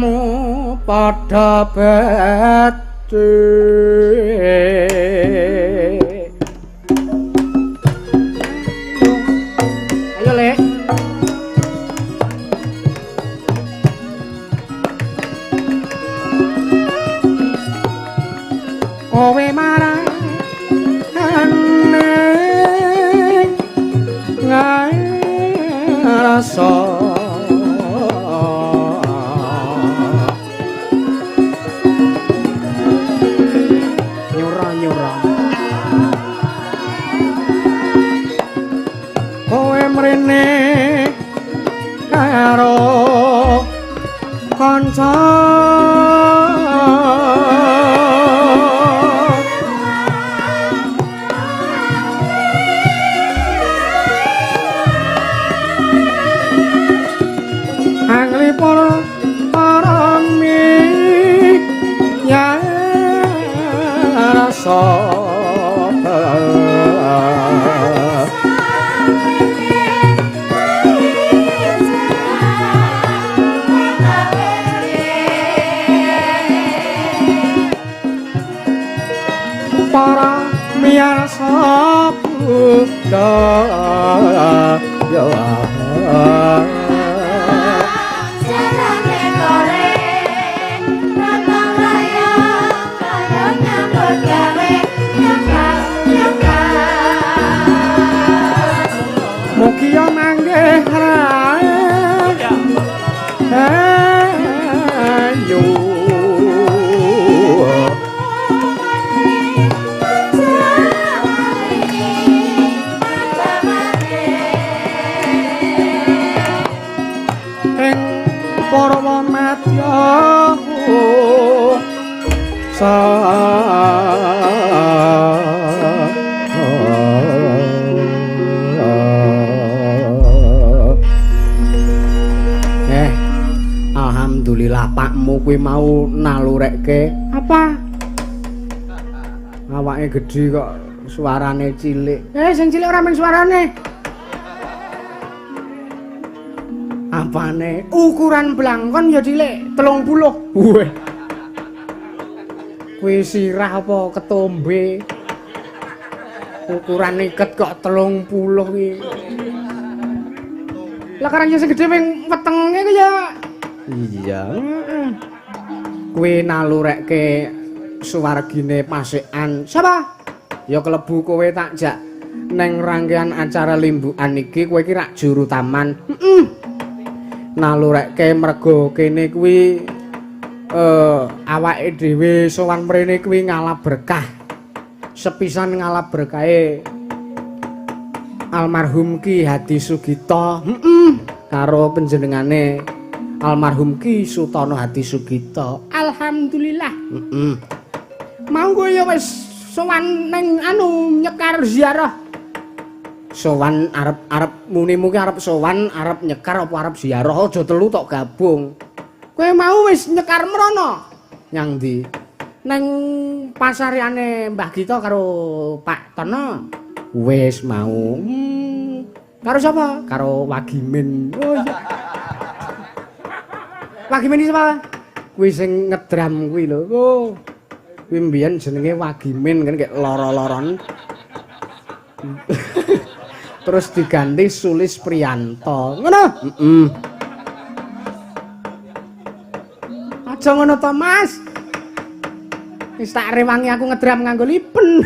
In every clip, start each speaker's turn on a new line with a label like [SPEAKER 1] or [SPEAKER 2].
[SPEAKER 1] Tingkahmu padha becik. Ayo Lek. Kowe marang ngrasa nyura-nyura kowe mrene karo kanca para miyarsa Buddha ya. Mugia manggih rahayu ing Parwa Madya Alhamdulillah pakmu kuwi mau nalurekke apa? Awake gedhe kok suarane cilik. Sing cilik ora mung suarane. Apane? Ukuran blangkon ya cilik, 30. Weh. Kuwi sirah apa ketombe? Ukuran iket kok 30 iki. Lah karang sing gedhe ping wetenge ku ya. Iya. Kuwi nalurekke suwargine pasikan. Sapa? Ya klebu kowe tak jak neng rangkaian acara limbukan iki kowe iki rak juru taman. Heeh. Nalurekke mergo kene kuwi awake dhewe sowan mrene kuwi ngalap berkah. Sepisan ngalap berkahe almarhum Ki Hadi Sugito. Heeh. Karo panjenengane almarhum Ki Sutono Hadi Sugito. Alhamdulillah. Heeh. Mau kowe ya wis sowan ning anu nyekar ziarah. Sowan arep-arep munimu ki arep sowan, arep nyekar apa arep ziarah, aja telu tok gabung. Kowe mau wis nyekar mrono. Nyang ndi? Neng pasareane Mbah Gita karo Pak Tono. Wis mau. Karo sapa? Karo Wagimin. Oh iya. Wagimin iki sapa? Kuwi sing ngedram kuwi lho. Oh. Kuwi mbiyen jenenge Wagimin kan kayak loro-loron. Terus diganti Sulis Priyanto. Ngono? Heeh. Aja ngono to, Mas. Wis tak rewangi aku ngedram nganggo lipen.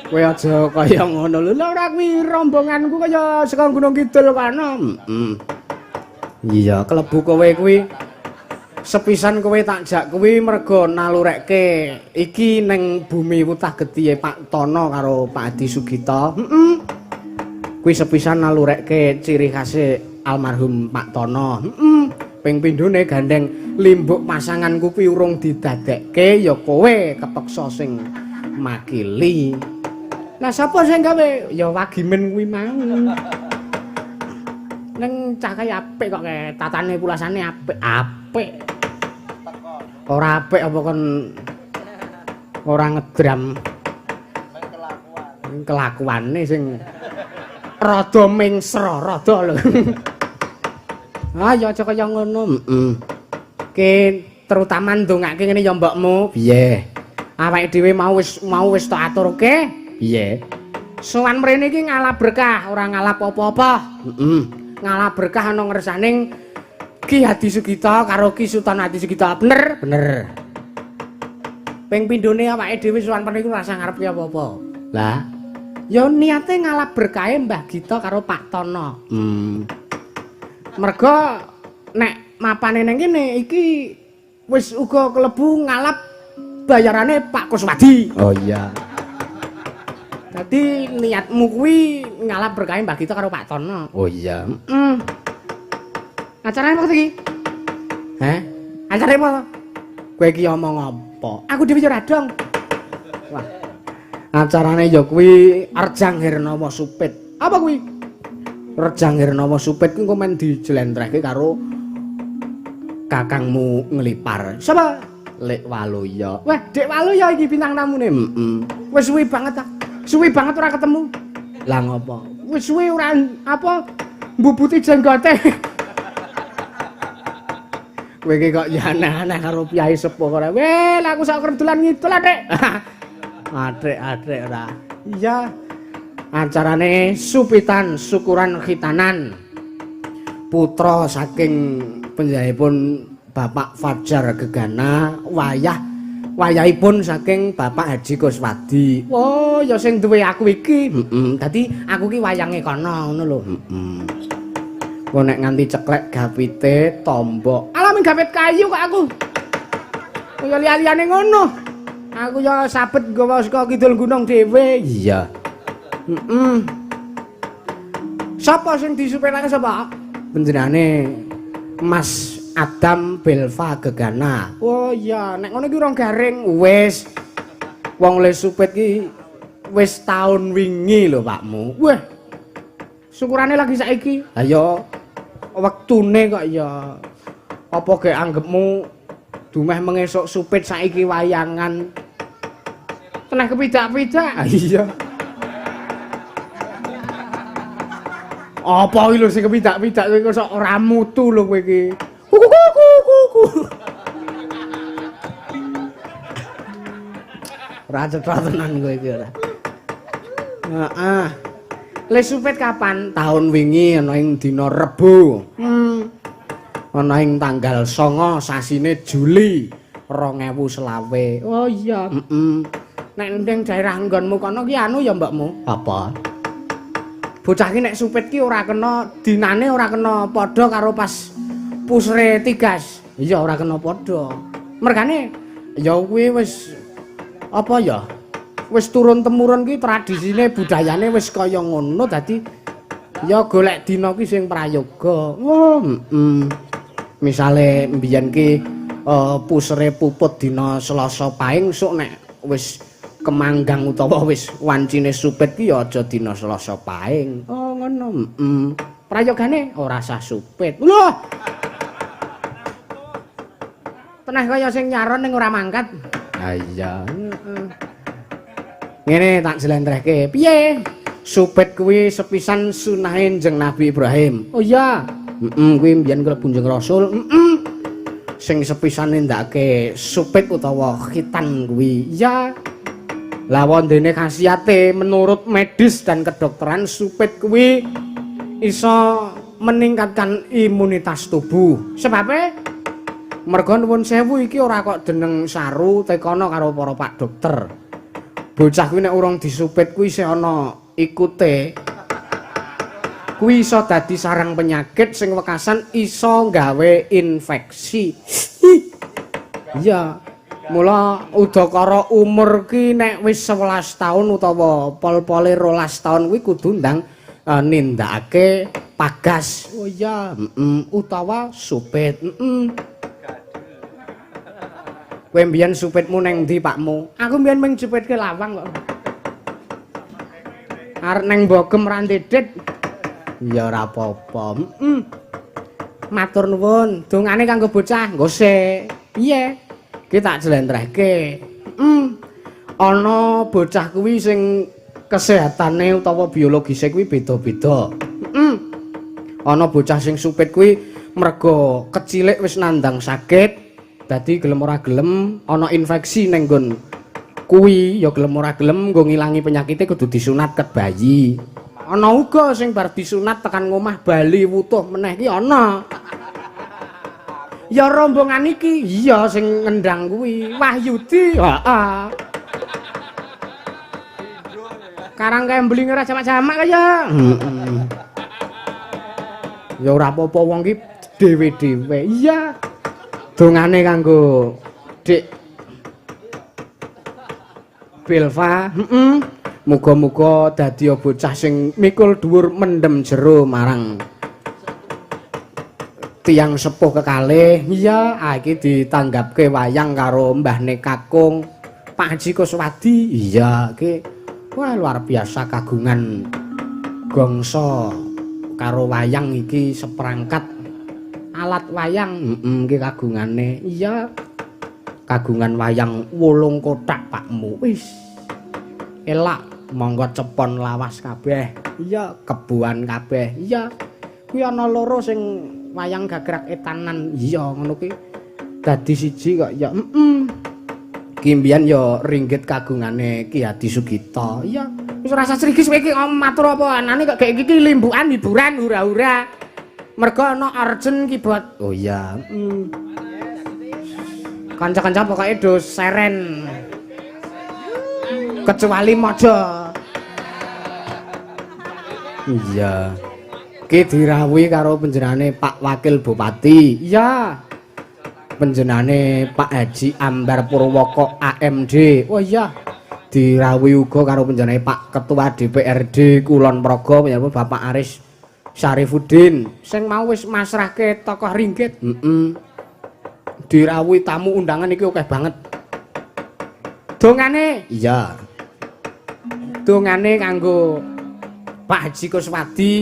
[SPEAKER 1] Kowe aja kaya ngono lho. Lah ora kuwi rombonganku kaya saka Gunung Kidul kono. Heeh. Iya, klebu kowe kuwi. Sepisan kowe tak jak kuwi mergo nalurekke iki ning bumi wutah getihe Pak Tono karo Pak Hadi Sugito. Heeh. Kuwi sepisan nalurekke ciri khase almarhum Pak Tono. Heeh. Ping pindhone gandeng limbuk pasanganku kuwi urung didadekke ya kowe kepeksa sing makili. Lah sapa sing gawe? Ya Wagimin kuwi mau. Ning cah kae apik kok kae, tatane pulasane apik, apik. Ora apik apa kon ora ngedram. Kelakuan. Kelakuane sing Rada mengsra, rada lho. Ah, ya aja kaya ngono. Heeh. Ki terutama ndongake ngene ya mbokmu. Piye? Awake dhewe mau wis tak aturke. Piye? Sowan mrene iki ngalap berkah, ora ngalap apa-apa. Heeh. Ngalap berkah ana ngersaning Ki Hadi Sugita karo Ki Sutan Hadi Sugita. Bener? Bener. Ping pindhone awake dhewe sowan mrene iku ora usah ngarepke apa-apa. Lah, ya niate ngalap berkahe Mbah Gita karo Pak Tono. Merga nek mapane ning kene iki wis uga kelebu ngalap bayarane Pak Kuswadi. Oh iya. Dadi niatmu kuwi ngalap berkahe Mbah Gita karo Pak Tono. Oh iya. Heeh. Acarane apa iki? Heh? Acarane apa? Kowe iki omong apa? Aku dhewe yo ora dong. Wah. Acarane ya kuwi Rejang Hernawa Supit. Apa kuwi? Rejang Hernawa Supit kuwi engko men dijlentrehke karo kakangmu Nglipar. Sapa? Lek Waluya. Wah, Dek Waluya iki bintang tamune. Heeh. Wis suwi banget ta. Suwi banget ora ketemu. Lah ngopo? Wis suwi ora apa mbubuti jenggote. Kowe iki kok ya aneh-aneh karo piyai sepuh ora. Weh, lah aku sak kerdulan ngidul, Adik. Adik, adik ora. Iya. Acarane supitan syukuran khitanan. Putra saking panjenenganipun Bapak Fajar Gegana wayah wayahipun saking Bapak Haji Kuswadi. Oh, ya sing duwe aku iki. Heeh. Dadi aku ki wayange kono ngono lho. Heeh. Kok nek nganti ceklek gapite tombok. Alah ming gapit kayu kok aku. Kaya liya-liyane ngono. Aku ya sabet nggawa saka kidul gunung dhewe. Iya. Heeh. Sapa sing disupirake sapa? Panjenengane Mas Adam Belva Gegana. Oh iya, nek ngono iki urung garing. Wis. Wong le supit ki wis taun wingi lho, Pakmu. Wah. Syukurane lagi saiki. Ha ya wektune kok ya. Apa gek anggepmu dumeh mengesuk supit saiki wayangan. Teneh kepidak-pidak. Ha iya. Apa iki lho sing kepidak-pidak kowe kok ora mutu lho kowe iki. Kuku. Ora cetha tenan kowe iki ora. Heeh. Le supit kapan? Tahun wingi ana ing dina Rebo. Ana ing tanggal 9 sasine Juli 2020. Oh iya, heeh. Nek ning daerah nggonmu kono ki anu ya mbokmu? Apa? Bocah ki nek supit ki ora kena dinane ora kena padha karo pas pusre tigas. Iya ora kena padha. Mergane ya kuwi wis apa ya? Wis turun temurun ki tradisine budayane wis kaya ngono dadi ya golek dina ki sing prayoga. Oh, heeh. Misale mbiyen ki pusre puput dina Selasa Paing sok nek wis kemanggang utawa wis wancine supit ki ya aja dina Selasa Paing. Oh ngono. Heeh. Prayogane ora sah supit. Lho. Teneh kaya sing nyaron ning ora mangkat. Ha iya. Heeh. Ngene tak jlentrehke. Piye? Supit kuwi sepisan sunahe Kanjeng Nabi Ibrahim. Oh iya. Heeh, kuwi mbiyen klebu Kanjeng Rasul. Heeh. Sing sepisan nindakake supit utawa khitan kuwi. Iya. Lah wondene khasiate menurut medis dan kedokteran supit kuwi iso meningkatkan imunitas tubuh. Sebabe merga nuwun sewu iki ora kok deneng saru tekono karo para pak dokter. Bocah kuwi nek urung disupit kuwi isih ana ikute. Kuwi iso dadi sarang penyakit sing wekasan iso gawe infeksi. Iya. Mula udakara umur ki nek wis 11 taun utawa pol-pole 12 taun kuwi kudu ndang nindakake pagas. Oh iya, utawa supit. Heeh. Kowe mbiyen supitmu neng ndi, Pakmu? Aku mbiyen mung supitke lawang kok. Arep neng Bogem ra ndedit. Ya ora apa-apa. Heeh. Matur nuwun, dongane kanggo bocah. Nggo sik. Piye? Ki tak jlentrehke. Heeh. Ana bocah kuwi sing Kesehatane utawa biologise kuwi beda-beda. Heeh. Ana bocah sing supit kuwi merga kecilik wis nandang sakit, dadi gelem ora gelem ana infeksi ning nggon kuwi ya gelem ora gelem nggo ngilangi penyakite kudu disunat ket bayi. Ana uga sing bar disunat tekan ngomah bali wutuh meneh ki ana. Ya rombongan iki iya sing ngendang kuwi Wahyudi, heeh. Karang kembling ora jamak-jamak kaya. Heeh. Ya ora apa-apa wong ki dhewe-dhewe. Iya. Dongane kanggo Dik Belva, heeh. Muga-muga dadi bocah sing mikul dhuwur mendem jero marang tiyang sepuh kekalih. Iya, iki ditanggapke wayang karo Mbahne Kakung Pak Haji Kuswadi. Iya, iki wah luar biasa kagungan gongso karo wayang iki seperangkat alat wayang. Heeh, iki kagungane. Iya. Kagungan wayang 8 kothak Pakmu. Wis. Elak monggo cepon lawas kabeh. Iya, kebuan kabeh. Iya. Kuwi ana loro sing wayang gagrak etanan. Iya, ngono kuwi. Dadi siji kok ya. Heeh. Ki mbiyen ya ringgit kagungane Ki Hadi Sugito. Iya. Wis ora usah srigis kowe iki matur apa anane kok gek iki limbukan hiburan hura-hura. Mergo ana urgent keyboard. Oh iya. Heeh. Kanca-kanca pokoke do seren. Kecuali Mojo. Iya. Ki dirawuhi karo panjenengane Pak Wakil Bupati. Iya. Panjenengane Pak Haji Ambar Purwoko AMD. Oh iya. Dirawuhi uga karo panjenengane Pak Ketua DPRD Kulon Progo panjenengan Bapak Aris Syarifuddin sing mau wis masrahke tokoh ringgit. Heeh. Dirawuhi tamu undangan iki akeh banget. Dongane? Iya. Dongane kanggo Pak Haji Kuswadi,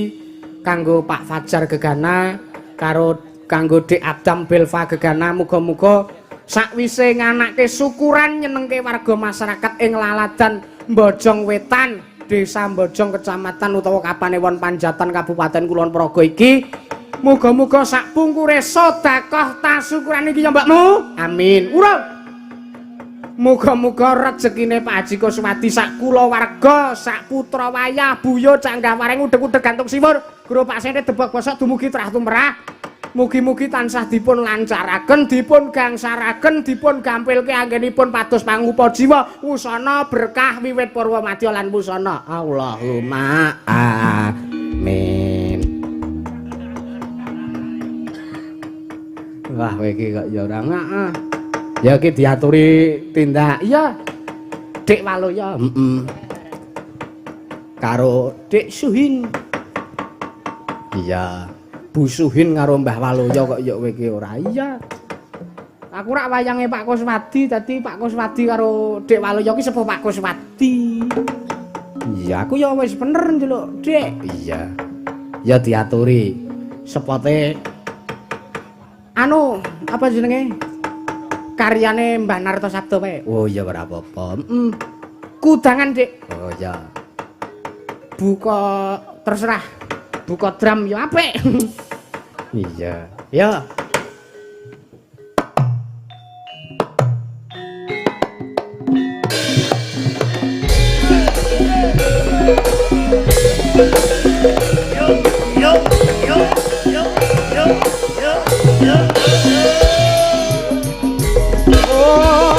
[SPEAKER 1] kanggo Pak Fajar Gegana, karo kanggo Dik Adam Belva Gegana, muga-muga sakwise nganake syukuran nyenengke warga masyarakat ing Laladan Bojong Wetan, Desa Bojong, Kecamatan utawa Kapanewon Panjatan, Kabupaten Kulon Progo iki, muga-muga sak pungkure sedekah tasyukuran iki ya mbakmu. Amin. Urung. Muga-muga rejekine Pak Haji Kuswadi sak kulawarga, sak putra wayah buyut canggah wareng udeg-udeg gantung siwur, guru Pak Sente debok bosok dumugi trah tumrah. Mugi-mugi tansah dipun lancaraken, dipun gangsaraken, dipun gampilke anggenipun pados pangupa jiwa, wusana berkah wiwit purwa madya lan wusana. Allahumma amin. Wah, kowe iki kok ya ora heeh. Ya iki diaturi tindak. Iya. Dik Waluya, heeh. Karo Dik Suhin. Iya. Bu Suhin karo Mbah Waluya kok ya kowe iki ora. Iya. Aku rak wayange Pak Kuswadi, dadi Pak Kuswadi karo Dik Waluya ki sepuh Pak Kuswadi. Iya, aku ya wis bener njeluk Dik. Iya. Ya diaturi sepote anu apa jenenge? Karyane Mbah Narto Sabdo wae. Oh iya ora apa-apa. Heeh. Kudangan, Dik. Oh iya. Buka terserah. Buka drum ya apik. Iya. Ya.
[SPEAKER 2] Yo yo yo yo yo yo yo.
[SPEAKER 1] Oh.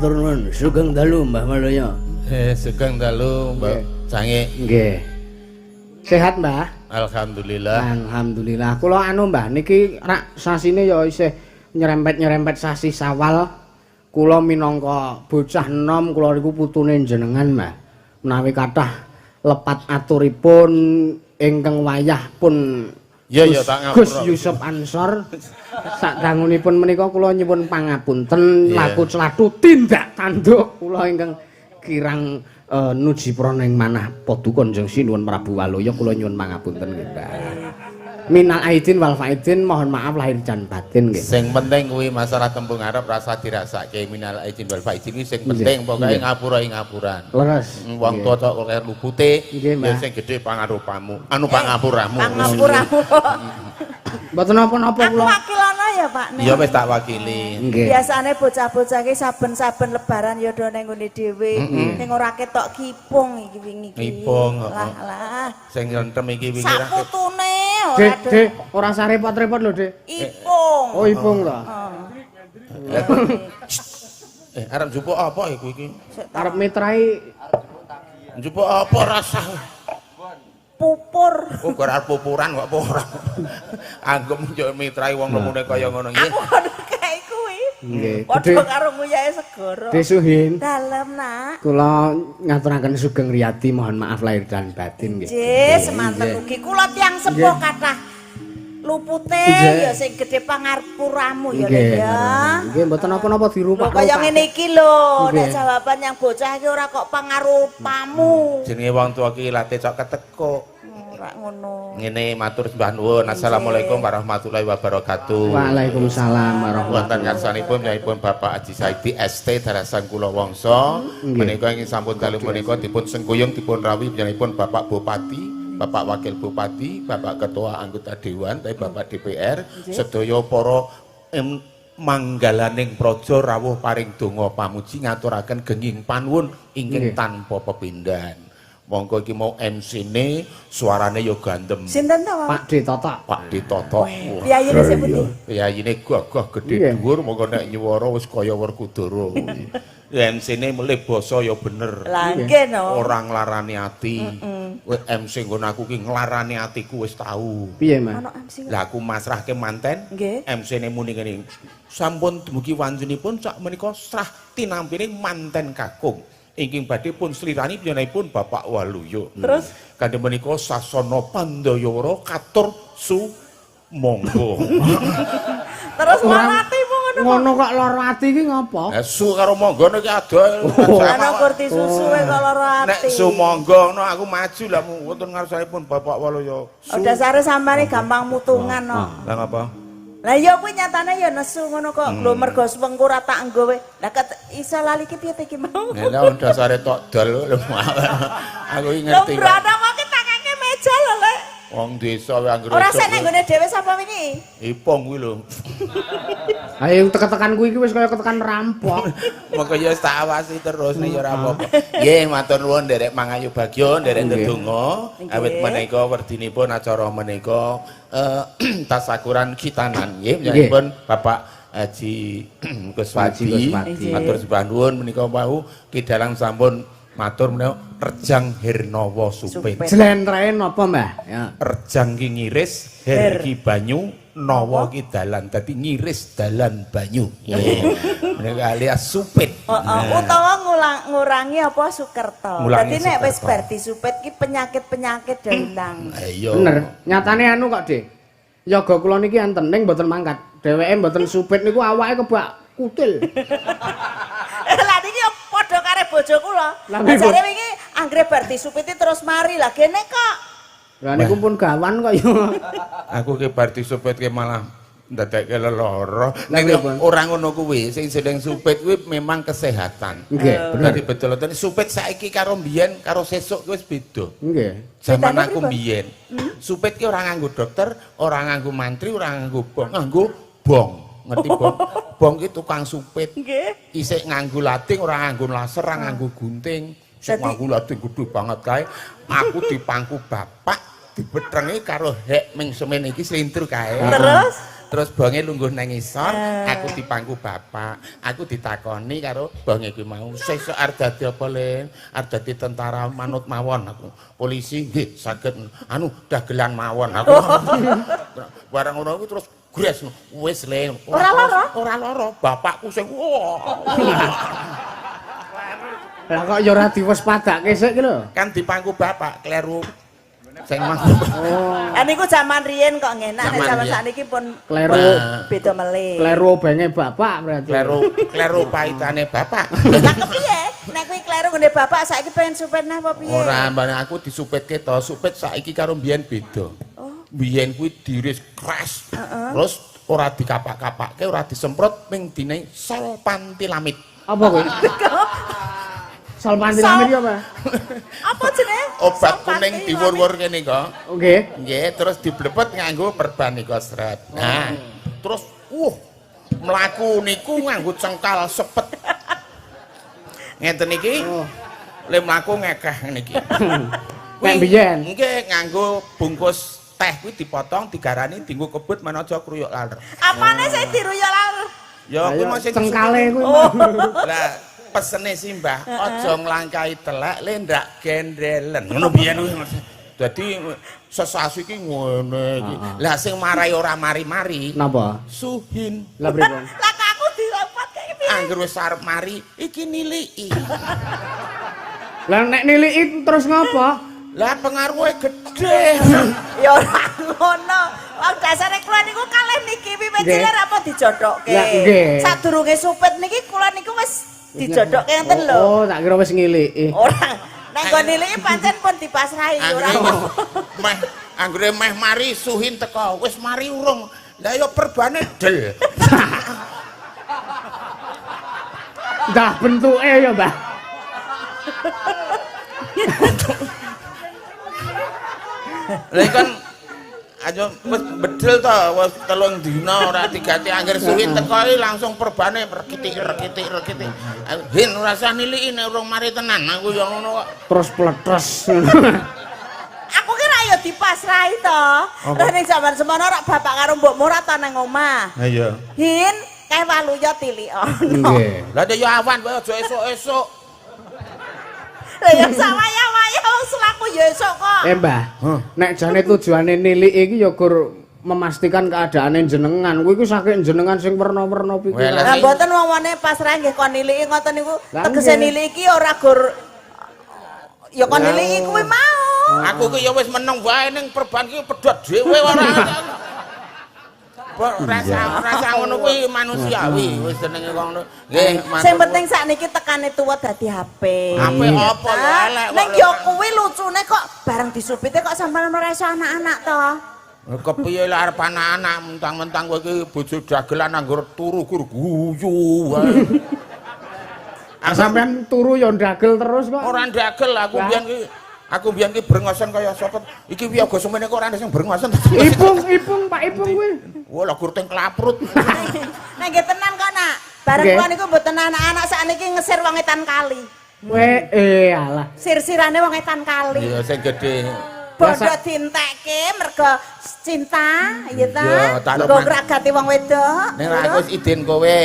[SPEAKER 1] Matur nuwun. Sugeng dalu, Mbah Waluyo.
[SPEAKER 3] Sugeng dalu, Mbak Cange.
[SPEAKER 1] Nggih. Sehat, Mbah?
[SPEAKER 3] Alhamdulillah.
[SPEAKER 1] Alhamdulillah. Kula anu, Mbah, niki rak sasine ya isih nyerempet-nyerempet sasi Sawal. Kula minangka bocah enom, kula niku putune jenengan, Mbah. Menawi kathah lepat aturipun ingkang wayah pun
[SPEAKER 3] Iya, tak ngapura.
[SPEAKER 1] Gus Yusuf Ansor, sadangunipun menika kula nyuwun pangapunten laku clathu tindak tanduk kula ingkang kirang nuji prana ing manah Paduka Kanjeng Sinuwun Prabu Waluya, kula nyuwun pangapunten nggih, Mbah. Minal aidin wal faidin, mohon maaf lahir dan batin nggih.
[SPEAKER 3] Sing penting kuwi masalah tembung Arab rasa dirasake, minal aidin wal faidin kuwi sing penting, pokoke ngapura ing ngapuran.
[SPEAKER 1] Leres.
[SPEAKER 3] Wong tuwa tok kok lupute,
[SPEAKER 1] Nggih,
[SPEAKER 3] ya
[SPEAKER 1] Mbah.
[SPEAKER 3] sing gedhe pangarupamu, anu pangapuramu.
[SPEAKER 4] Pangapuramu.
[SPEAKER 1] Mboten napa-napa
[SPEAKER 4] Aku
[SPEAKER 1] kula.
[SPEAKER 4] wakilono ya, Pak. Nek.
[SPEAKER 3] Ya wis tak wakili.
[SPEAKER 1] Nggih.
[SPEAKER 4] Biasane bocah-bocah ki saben-saben lebaran ya do nang nggone dhewe. Ning ora ketok kipung iki wingi iki.
[SPEAKER 3] Kipung, heeh.
[SPEAKER 4] Lah lah.
[SPEAKER 3] Sing lentem iki wingi ra.
[SPEAKER 4] Sakputune
[SPEAKER 1] Dek,
[SPEAKER 4] ora do.
[SPEAKER 1] Dek, ora usah repot-repot lho, Dek.
[SPEAKER 4] Ipung.
[SPEAKER 1] Oh, ipung to.
[SPEAKER 3] Arep njupuk apa iku iki?
[SPEAKER 1] Arep mitrai.
[SPEAKER 3] Njupuk apa rasah?
[SPEAKER 4] Pupur.
[SPEAKER 3] Oh, kok arep pupuran kok apa ora. Anggep njuk mitrai wong lemune kaya ngono iki.
[SPEAKER 4] Aku kono kae kuwi.
[SPEAKER 1] Nggih.
[SPEAKER 4] Padha karo nguyahe segara.
[SPEAKER 1] Dek Suhin.
[SPEAKER 4] Dalem, Nak.
[SPEAKER 1] Kula ngaturaken sugeng riyadi, mohon maaf lahir dan batin nggih.
[SPEAKER 4] Nggih, semanten ugi. Kula tiyang sepuh kathah lupute ya sing gedhe pangarpuramu ya, Lek, ya.
[SPEAKER 1] Nggih, mboten napa-napa
[SPEAKER 4] Lho
[SPEAKER 1] dirupak.
[SPEAKER 4] kaya ngene iki lho, nek
[SPEAKER 1] Nggih.
[SPEAKER 4] jawaban yang bocah iki ora kok pangarupamu.
[SPEAKER 3] Jenenge wong tuwa ki late cok ketekuk.
[SPEAKER 4] Ora ngono.
[SPEAKER 3] Ngene, matur sembah nuwun. Assalamualaikum warahmatullahi wabarakatuh.
[SPEAKER 1] Waalaikumsalam warahmatullahi.
[SPEAKER 3] Wonten ngarsanipun piyambakipun Bapak Haji Saidi ST Darasan Kula Wangsa menika ingkang sampun dalu menika dipun sengkuyung dipun rawuhi piyambakipun Bapak Bupati, Bapak Wakil Bupati, Bapak Ketua Anggota Dewan, tapi Bapak DPR, sedaya para manggalaning praja rawuh paring donga pamuji ngaturaken genging panuwun ingkang tanpa pepindhan. Monggo, iki mau MC-ne suarane ya gandem.
[SPEAKER 4] Sinten to?
[SPEAKER 1] Pak D Totok.
[SPEAKER 3] Pak Ditotok.
[SPEAKER 4] Piyayine sing pundi?
[SPEAKER 3] Piyayine gagah gedhe dhuwur, monggo nek nyuwara wis kaya Werkudara. MC-ne melih basa ya bener.
[SPEAKER 4] Lah nggih no.
[SPEAKER 3] Ora nglarani ati. Kowe MC nggon aku ki nglarani atiku wis tau.
[SPEAKER 1] Piye, Mas?
[SPEAKER 4] Ono MC.
[SPEAKER 3] Lah aku masrahke manten. MC-ne muni ngene. Sampun dumugi wancinipun sak menika srah tinampine manten kakung. Ingkang badhe pun slirani piyambakipun Bapak Waluyo.
[SPEAKER 4] Terus?
[SPEAKER 3] Kanthi menika sasana pandayawara katur sumangga.
[SPEAKER 4] Terus lara atimu ngono kok.
[SPEAKER 1] Ngono kok lara ati iki ngopo?
[SPEAKER 3] Lah su karo mangga niki adoh.
[SPEAKER 4] Ana kurti susu e kok lara
[SPEAKER 3] Nek
[SPEAKER 4] ati.
[SPEAKER 3] sumangga ngono aku maju lah wonten ngarsanipun Bapak Waluyo.
[SPEAKER 4] Oh, dasare sampeyan gampang mutungan no.
[SPEAKER 3] Lah ngapa?
[SPEAKER 4] Lah iya kuwi nyatane ya nesu ngono kok. Lho mergo suwengku ora tak nggo we. Lah iso lali ki piye iki mau?
[SPEAKER 3] Lah dasare tok dol lho. Aku iki
[SPEAKER 4] Lho
[SPEAKER 3] ngerti. Kok.
[SPEAKER 4] brana kok ki tangake meja lho, Lek.
[SPEAKER 3] Wong desa wae anggere.
[SPEAKER 4] Ora sik nek nggone dhewe sapa wingi?
[SPEAKER 3] Ipong kuwi lho.
[SPEAKER 1] Ayo teken-tekan kuwi iki wis kaya ketekan rampok.
[SPEAKER 3] Monggo ya tak awasi terus nek ya ora apa-apa. Nggih, matur nuwun nderek mangayu bagya, nderek ndedonga. Awit menika werdinipun acara menika tasakuran khitanan nggih piyambakipun Bapak Haji Kuswadi.
[SPEAKER 1] Kuswadi.
[SPEAKER 3] Matur sembah nuwun menika wau Ki Dalang sampun matur menika Rejang Hernawa Supit.
[SPEAKER 4] Supit.
[SPEAKER 1] Jlentrehe napa, Mbah? Ya.
[SPEAKER 3] Rejang ki ngiris, her ki banyu, nawa ki dalan. Dadi ngiris dalan banyu. Menika alias supit.
[SPEAKER 4] Heeh, utawa ngurangi apa Sukerta.
[SPEAKER 3] Ngulangi
[SPEAKER 4] Dadi nek wis
[SPEAKER 3] Sukerta.
[SPEAKER 4] bar disupit ki penyakit-penyakit do ilang.
[SPEAKER 3] Iya.
[SPEAKER 1] Bener. Nyatane anu kok, Dik. Yoga kula niki enten ning mboten mangkat. Dheweke mboten supit niku awake kebak kutil.
[SPEAKER 4] Lah niki yo padha karo bojo kula.
[SPEAKER 1] Lah,
[SPEAKER 4] Lah
[SPEAKER 1] pripun?
[SPEAKER 4] jare wingi anggere bar disupiti terus mari lah gene kok.
[SPEAKER 1] Lah niku pun gawan kok ya.
[SPEAKER 3] Aku ki bar disupit ki malah ndadekke lelara.
[SPEAKER 1] Lah,
[SPEAKER 3] Ning
[SPEAKER 1] pripun?
[SPEAKER 3] ora ngono kuwi, sing jeneng supit kuwi memang kesehatan.
[SPEAKER 1] Nggih, bener.
[SPEAKER 3] Dadi betul-betul supit saiki karo mbiyen karo sesuk kuwi wis beda.
[SPEAKER 1] Nggih.
[SPEAKER 3] Zaman
[SPEAKER 4] Bedane
[SPEAKER 3] aku
[SPEAKER 4] pripun?
[SPEAKER 3] mbiyen, supit ki ora nganggo dokter, ora nganggo mantri, ora nganggo bong, nganggo bong. Ngerti bong? Bong ki tukang supit.
[SPEAKER 4] Nggih.
[SPEAKER 3] Isik nganggo lading, ora nganggo laser, ora nganggo gunting. Sing nganggo lading gedhe banget kae. Aku dipangku bapak, dibetrengi karo hek ming semene iki slintru kae.
[SPEAKER 4] Terus?
[SPEAKER 3] Terus bonge lungguh nang ngisor, aku dipangku bapak. Aku ditakoni karo bonge kuwi mau, "Sesuk arep dadi apa, Le?" "Arep dadi tentara manut mawon aku." "Polisi nggih saged anu dagelan mawon aku." Barang ngono kuwi terus gres, wis Le.
[SPEAKER 4] Ora lara?
[SPEAKER 3] Ora lara. Bapakku sing wah.
[SPEAKER 1] Lah kok ya ora diwaspadake sik ki lho.
[SPEAKER 3] Kan dipangku bapak, kleru sing mangku.
[SPEAKER 1] Oh.
[SPEAKER 4] Lah niku jaman riyen kok ngenak, nek
[SPEAKER 3] Jaman
[SPEAKER 4] jaman
[SPEAKER 3] riyen.
[SPEAKER 4] sakniki pun
[SPEAKER 1] Kleru
[SPEAKER 4] beda melih.
[SPEAKER 1] kleru obenge bapak berarti.
[SPEAKER 3] Kleru kleru paitane bapak.
[SPEAKER 4] Lah kepiye? Nek kuwi kleru nggone bapak saiki pengen supir nah apa piye?
[SPEAKER 3] Ora, mbane aku disupitke to, supit saiki karo mbiyen beda.
[SPEAKER 4] Oh.
[SPEAKER 3] Mbiyen kuwi diris crash. Terus ora dikapak-kapake, ora disemprot ping dine sol pantilamit.
[SPEAKER 1] Apa kuwi? Sol pantilamit ki apa?
[SPEAKER 4] Apa jenenge?
[SPEAKER 3] Obat
[SPEAKER 4] Sol
[SPEAKER 3] kuning
[SPEAKER 4] panti
[SPEAKER 3] diwur-wur kene kok.
[SPEAKER 1] Oke.
[SPEAKER 3] Nggih, terus diblebet nganggo perban nika sret. Nah, terus mlaku niku nganggo cengkal sepet. Ngenten iki.
[SPEAKER 1] Oh.
[SPEAKER 3] Le mlaku ngekeh ngene iki.
[SPEAKER 1] Nek biyen.
[SPEAKER 3] Nggih, nganggo bungkus teh kuwi dipotong digarani dienggo kebut manaja kruyuk laler.
[SPEAKER 4] Apane sing diruyuk laler?
[SPEAKER 3] Ya kuwi mau sing
[SPEAKER 1] cengkale kuwi.
[SPEAKER 4] Oh.
[SPEAKER 3] Lah pesene simbah aja nglangkahi telek le ndak gendelen. Ngono biyen kuwi. Dadi sesasi iki ngene iki. Lah sing marai ora mari-mari.
[SPEAKER 1] Napa?
[SPEAKER 3] Suhin.
[SPEAKER 1] Lah pripun?
[SPEAKER 4] Lah kok aku dilempar kayak piye?
[SPEAKER 3] Angger wis arep mari iki niliki.
[SPEAKER 1] Lah nek niliki terus ngapa?
[SPEAKER 3] Lah pengaruhe gedhe.
[SPEAKER 4] Ya ora ngono. Wong dasare kula niku kalih niki wiwit cilik apa dijodhokke.
[SPEAKER 1] Lah, nggih.
[SPEAKER 4] Sadurunge supit niki kula niku wis dijodhokke ngenten lho.
[SPEAKER 1] Oh, tak kira wis ngiliki.
[SPEAKER 4] Ora. Nek nggon niliki pancen pun dipasrahi ora.
[SPEAKER 3] Meh anggere meh mari suhin teko, wis mari urung. Lah ya perbane del.
[SPEAKER 1] Dah bentuke ya, Mbah.
[SPEAKER 3] Lah kan aja wis bedel to, wis 3 dina ora diganti angger suwi teko iki langsung perbane rekitik. Hin ora usah niliki nek urung mari tenan, aku ya ngono kok.
[SPEAKER 1] Terus pletres.
[SPEAKER 4] Aku kira ya dipasrahi to. Lah ning jaman semono ora bapak karo mbokmu ora ta nang omah.
[SPEAKER 3] Ha iya.
[SPEAKER 4] Hin, kae waluya tilikono.
[SPEAKER 1] Nggih.
[SPEAKER 3] Lah ya awan wae aja esuk-esuk.
[SPEAKER 4] Lah ya sawaya-waya wong selaku ya esuk kok.
[SPEAKER 1] Mbah, nek jane tujuane niliki iki ya gur memastikan keadaane jenengan. Kuwi iku saking jenengan sing werna-werna pikiran.
[SPEAKER 4] Lah mboten wong-wone pasrah nggih kon niliki ngoten niku. Tegese niliki iki ora gur ya kon niliki kuwi mau.
[SPEAKER 3] Aku ki ya wis meneng wae ning perban ki pedhot dhewe ora. Rasa ngono kuwi manusiawi wis jenenge wong ngono. Nggih,
[SPEAKER 4] sing penting sakniki tekane tuwa dadi HP.
[SPEAKER 3] HP apa lho elek.
[SPEAKER 4] Ning yo kuwi lucune kok bareng disupite kok sampeyan ora iso anak-anak to.
[SPEAKER 3] Kepiye lek arep anak-anak mentang-mentang kowe iki bojo dagelan anggur turu gur guyu wae.
[SPEAKER 1] Sampeyan turu yo ndagel terus kok.
[SPEAKER 3] Ora ndagel aku biyen ki. Aku biyen ki brengosen kaya sapa. Iki wiyaga semene kok ora ana sing brengosen.
[SPEAKER 1] Ipung, Pak Ipung kuwi.
[SPEAKER 3] Wah, lah gur teng klaprut.
[SPEAKER 4] Nek nggih tenan kok, Nak. Bareng kula niku mboten anak-anak sakniki ngesir wong etan kali.
[SPEAKER 1] Weh, alah.
[SPEAKER 4] Sir-sirane wong etan kali.
[SPEAKER 3] Iya, sing gedhe.
[SPEAKER 4] Bondo dientekke mergo cinta, ya ta? Mergo ngragati wong wedok.
[SPEAKER 3] Nek aku wis idin kowe.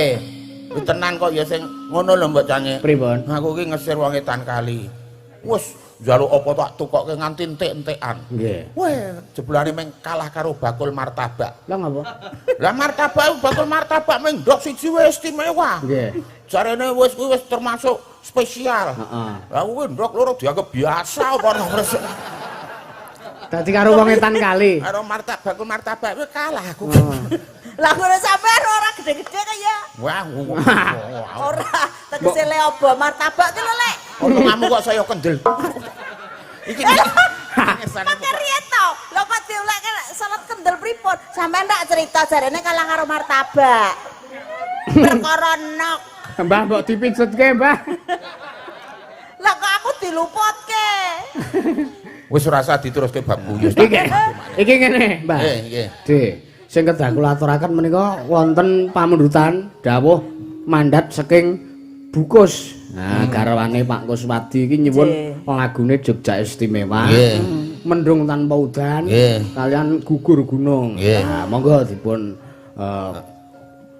[SPEAKER 3] Wis tenan kok ya sing ngono lho mbok cange.
[SPEAKER 1] Pripun?
[SPEAKER 3] Aku ki ngesir wong etan kali. Wis njaluk apa tak tukokke nganti entek-entekan.
[SPEAKER 1] Nggih.
[SPEAKER 3] Weh, jebulane meng kalah karo bakul martabak.
[SPEAKER 1] Lah ngapa?
[SPEAKER 3] Lah martabak bakul martabak meng ndok siji wis istimewa.
[SPEAKER 1] Nggih.
[SPEAKER 3] Jarene wis kuwi wis termasuk spesial.
[SPEAKER 1] Heeh.
[SPEAKER 3] Lah kuwi ndok loro dianggap biasa apa ora.
[SPEAKER 1] Dadi karo wong etan kali.
[SPEAKER 3] Karo martabak bakul martabak kuwi kalah aku.
[SPEAKER 4] Lah ngono sampean ora gede-gede kaya.
[SPEAKER 3] Wah,
[SPEAKER 4] ora tegese le obo martabak ki lho lek.
[SPEAKER 3] Omonganmu kok saya kendel. Iki
[SPEAKER 4] pakai riyen to. Lho kok diuleke salat kendel pripun? Sampeyan tak cerita jarene kalah karo martabak. Perkara nok.
[SPEAKER 1] Mbah mbok dipijetke, Mbah.
[SPEAKER 4] Lah kok aku diluputke.
[SPEAKER 3] Wis ora usah diteruske bab guyu.
[SPEAKER 1] Iki ngene, Mbah.
[SPEAKER 3] Nggih, nggih.
[SPEAKER 1] Dik, sing kedah kula aturaken menika wonten pamundutan dawuh mandat saking Bukus. Nah, garwane Pak Kuswadi iki nyuwun lagune Jogja Istimewa.
[SPEAKER 3] Nggih.
[SPEAKER 1] Mendung tanpa udan, kalian gugur gunung.
[SPEAKER 3] Nggih.
[SPEAKER 1] Nah, monggo dipun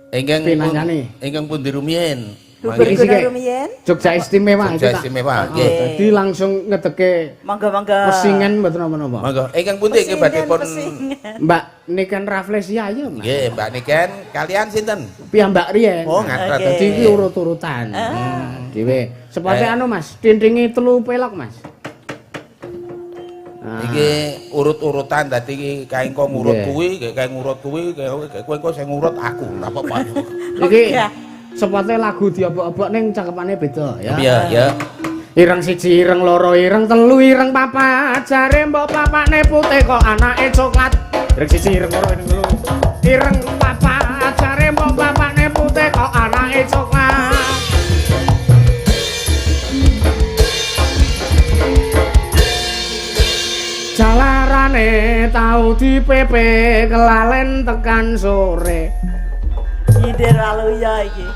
[SPEAKER 3] Ingkang
[SPEAKER 1] Pinanyane.
[SPEAKER 3] Ingkang pundi rumiyin?
[SPEAKER 4] Rumiyin.
[SPEAKER 1] Jogja Istimewa.
[SPEAKER 3] Jogja Istimewa, nggih.
[SPEAKER 1] Dadi langsung ngedeke
[SPEAKER 4] monggo-monggo.
[SPEAKER 1] Pesingan mboten napa-napa.
[SPEAKER 3] Monggo. Ingkang pundi iki badhe pun
[SPEAKER 1] Mbak Niken Raflesia ya, Mas.
[SPEAKER 3] Nggih, Mbak Niken, kalian sinten?
[SPEAKER 1] Piyambak riyen.
[SPEAKER 3] Oh, ngaten.
[SPEAKER 1] Dadi iki urut-urutan. Dhewe. Sepate anu Mas, tintinge 3 pelok, Mas.
[SPEAKER 3] Iki urut-urutan dadi iki kae engko ngurut kuwi, kae ngurut kuwi, kae kowe engko sing ngurut aku. Lha apa
[SPEAKER 1] Iki sepate lagu diobok-obok ning cakepane beda ya.
[SPEAKER 3] Iya, ya.
[SPEAKER 1] Ireng siji, ireng loro, ireng telu, ireng papat. Jare mbok papakne putih kok anake coklat. Ireng siji, ireng loro, ireng telu, ireng papat. Jare mbok papakne putih kok anake coklat. Jalarane tau dipepe kelalen tekan sore.
[SPEAKER 4] Nyindir waluya iki.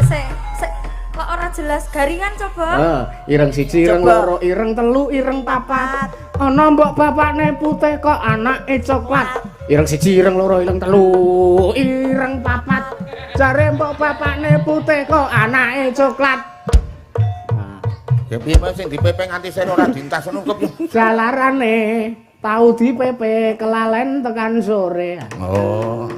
[SPEAKER 5] Sik sik kok ora jelas garingan coba.
[SPEAKER 1] Ireng siji, ireng loro, ireng telu, ireng papat. Ana mbok bapakne putih kok anake coklat. Ireng siji, ireng loro, ireng telu, ireng papat. Jare mbok bapakne putih kok anake coklat.
[SPEAKER 3] Ya piye Mas sing dipepe nganti sen ora dintas ngono kok.
[SPEAKER 1] Jalarane tau dipepe kelalen tekan sore.
[SPEAKER 3] Oh.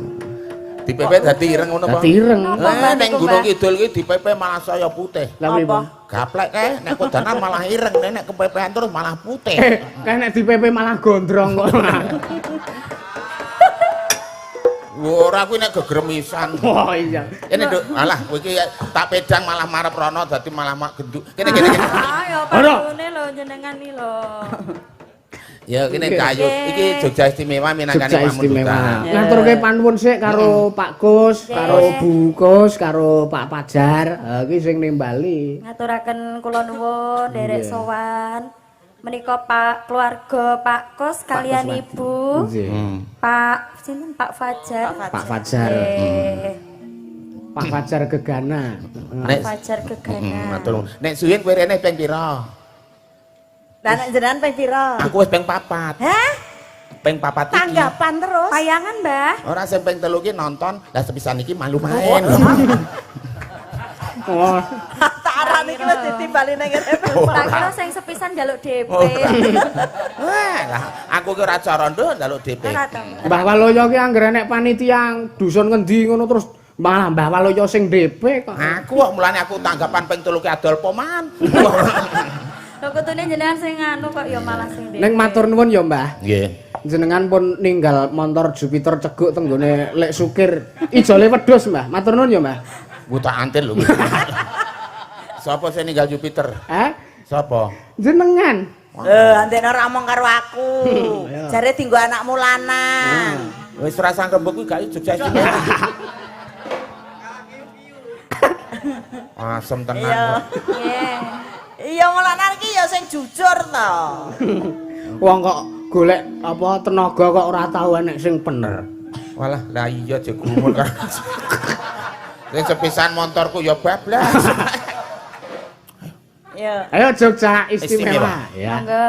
[SPEAKER 3] Dipepe dadi ireng ngono apa?
[SPEAKER 1] Dadi ireng.
[SPEAKER 3] Ning Gunung Kidul iki dipepe malah saya putih.
[SPEAKER 1] Lah pripun?
[SPEAKER 3] Gaplek kae nek kodanan malah ireng, nek kepepean terus malah putih.
[SPEAKER 1] Kae nek dipepe malah gondrong kok.
[SPEAKER 3] Ora kuwi nek gegremisan.
[SPEAKER 1] Oh iya.
[SPEAKER 3] Kene Nduk, alah kowe iki tak pedang malah marep rono dadi malah mak genduk. Kene kene kene.
[SPEAKER 5] Ayo panune lho jenengan iki lho.
[SPEAKER 3] Ya kene Cayut, iki Jogja Istimewa minangkani pamundutan.
[SPEAKER 1] Ngaturke panuwun sik karo Pak Kus, karo Bu Kus, karo Pak Pajar. Iki sing nimbali.
[SPEAKER 5] Ngaturaken kula nuwun nderek sowan. Menika Pak keluarga Pak Kos kalian Ibu. Pak sinten Pak Fajar.
[SPEAKER 1] Pak Fajar. Pak Fajar Gegana.
[SPEAKER 5] Pak Fajar Gegana.
[SPEAKER 3] Matur. Nek suwin kowe rene ping pira?
[SPEAKER 4] Lah nek jenengan ping pira?
[SPEAKER 3] Aku wis ping 4.
[SPEAKER 4] Hah?
[SPEAKER 3] Ping 4 iki.
[SPEAKER 4] Tanggapan terus.
[SPEAKER 5] Payangan, Mbah.
[SPEAKER 3] Ora sing ping 3 iki nonton, lah sepisan iki malu main.
[SPEAKER 1] Oh.
[SPEAKER 4] Tak arani iki wis ditimbali ning kene.
[SPEAKER 5] Tak kira sing sepisan njaluk DP.
[SPEAKER 3] Wah, lah aku ki ora cara nduk njaluk DP.
[SPEAKER 1] Mbah Waloyo ki anggere nek panitia dusun ngendi ngono terus malah Mbah Waloyo sing DP kok.
[SPEAKER 3] Aku kok mulane aku tanggapan ping 3 ki adol poman.
[SPEAKER 5] Lho kutune jenengan sing anu kok ya malah sing DP.
[SPEAKER 1] Ning matur nuwun ya, Mbah.
[SPEAKER 3] Nggih.
[SPEAKER 1] Jenengan pun ninggal montor Jupiter ceguk tenggone Lek Sukir. Ijole wedhus, Mbah. Matur nuwun ya, Mbah.
[SPEAKER 3] Bu tak antir lho. Sapa sing ninggal Jupiter?
[SPEAKER 1] Hah?
[SPEAKER 3] Sapa?
[SPEAKER 1] Jenengan.
[SPEAKER 4] Andekne ora omong karo aku. Jare dinggo anakmu lanang.
[SPEAKER 3] Wis ora sang rembug kuwi gak Jogja Istimewa. Asem tenan kok.
[SPEAKER 4] Iya mulane iki ya sing jujur to.
[SPEAKER 1] Wong kok golek apa tenaga kok ora tau enek sing bener.
[SPEAKER 3] Walah, lah iya aja gumun karo. Sing sepisan montorku ya bablas.
[SPEAKER 4] Ya.
[SPEAKER 1] Ayo Jogja Istimewa. Ya.
[SPEAKER 5] Monggo.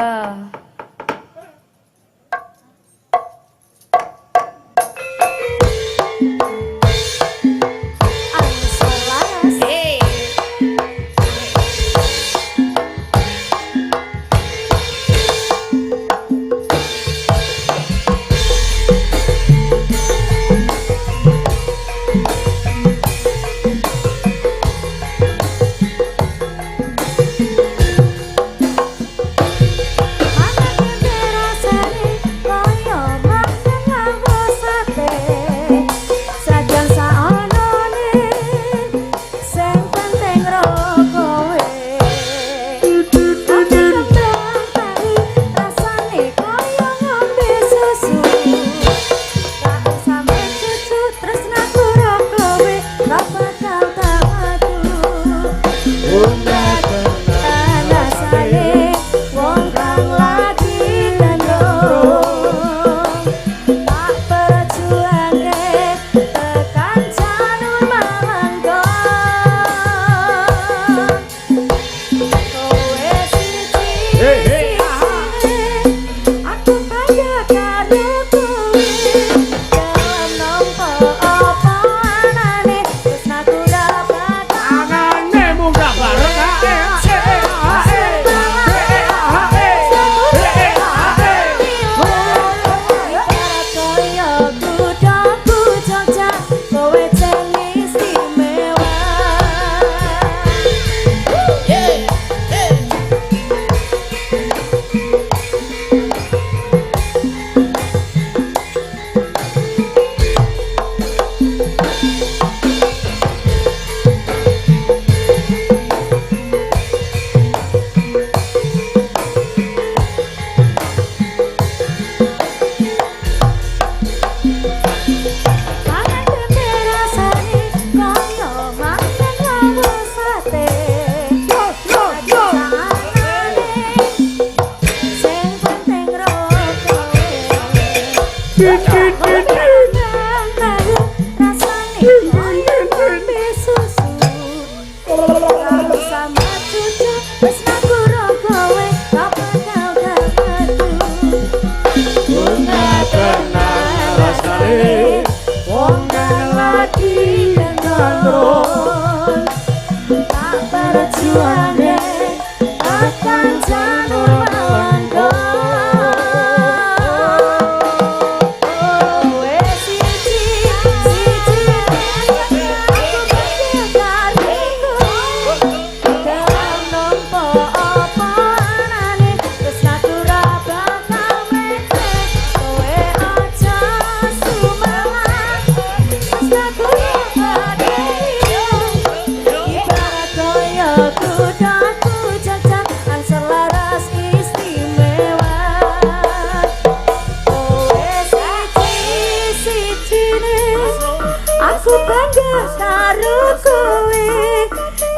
[SPEAKER 5] Aku bangga karo kowe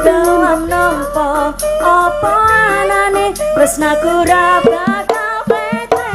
[SPEAKER 5] dalam nampa apa anane tresnaku ra bakal pletre.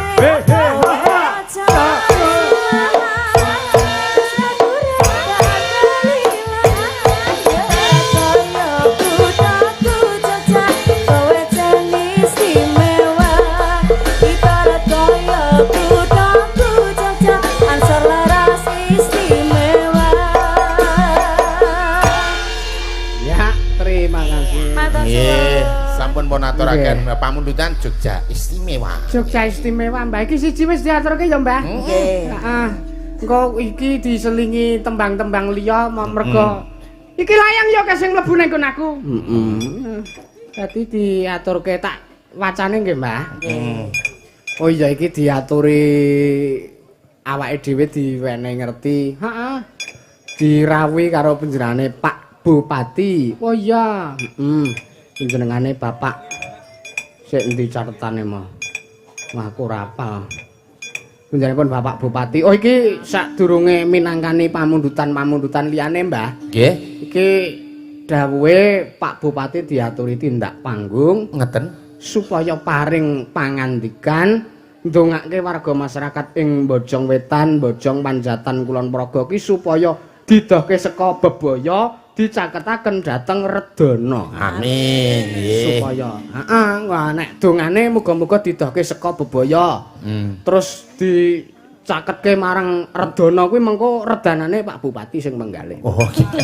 [SPEAKER 3] Sampun pun aturaken pamundutan Jogja Istimewa.
[SPEAKER 1] Jogja Istimewa, Mbah. Iki siji wis diaturke ya, Mbah.
[SPEAKER 4] Nggih.
[SPEAKER 1] Heeh. Engko iki diselingi tembang-tembang liya mergo iki layang ya sing mlebu ning kono aku. Heeh. Dadi diaturke tak wacane nggih, Mbah.
[SPEAKER 4] Nggih.
[SPEAKER 1] Oh iya iki diaturi awake dhewe diwenehi ngerti. Heeh. Dirawuhi karo panjenengane Pak Bupati. Oh iya. Heeh. Panjenengane Bapak sik endi catetane mah. Wah aku ora apal. Panjenenganipun Bapak Bupati. Oh iki sadurunge minangkani pamundutan-pamundutan liyane, Mbah.
[SPEAKER 3] Nggih.
[SPEAKER 1] Iki dawuhe Pak Bupati diaturi tindak panggung
[SPEAKER 3] ngeten
[SPEAKER 1] supaya paring pangandikan ndongake warga masyarakat ing Bojong Wetan, Bojong Panjatan Kulon Progo ki supaya didohke saka bebaya dicaketaken dhateng Redana.
[SPEAKER 3] Amin. Nggih.
[SPEAKER 1] Supaya heeh, wah nek dongane muga-muga didohke saka bebaya. Terus dicaketke marang Redana kuwi mengko redanane Pak Bupati sing menggalih.
[SPEAKER 3] Oh gitu.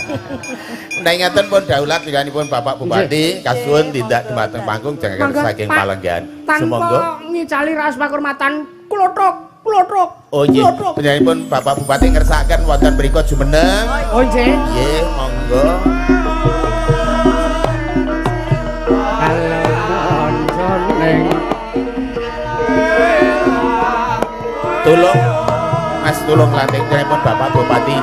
[SPEAKER 3] Nek ngaten pun daulat pilihanipun Bapak Bupati kasuwun tindak dumateng panggung jangan saking palenggan.
[SPEAKER 1] Sumangga ngicali raos pakurmatan klothok. Klothok.
[SPEAKER 3] Oh nggih, panjenenganipun Bapak Bupati ngersakaken wonten mriku jumeneng.
[SPEAKER 1] Oh nggih.
[SPEAKER 3] Nggih, monggo. Tulung Mas, tulung lantik panjenenganipun Bapak Bupati.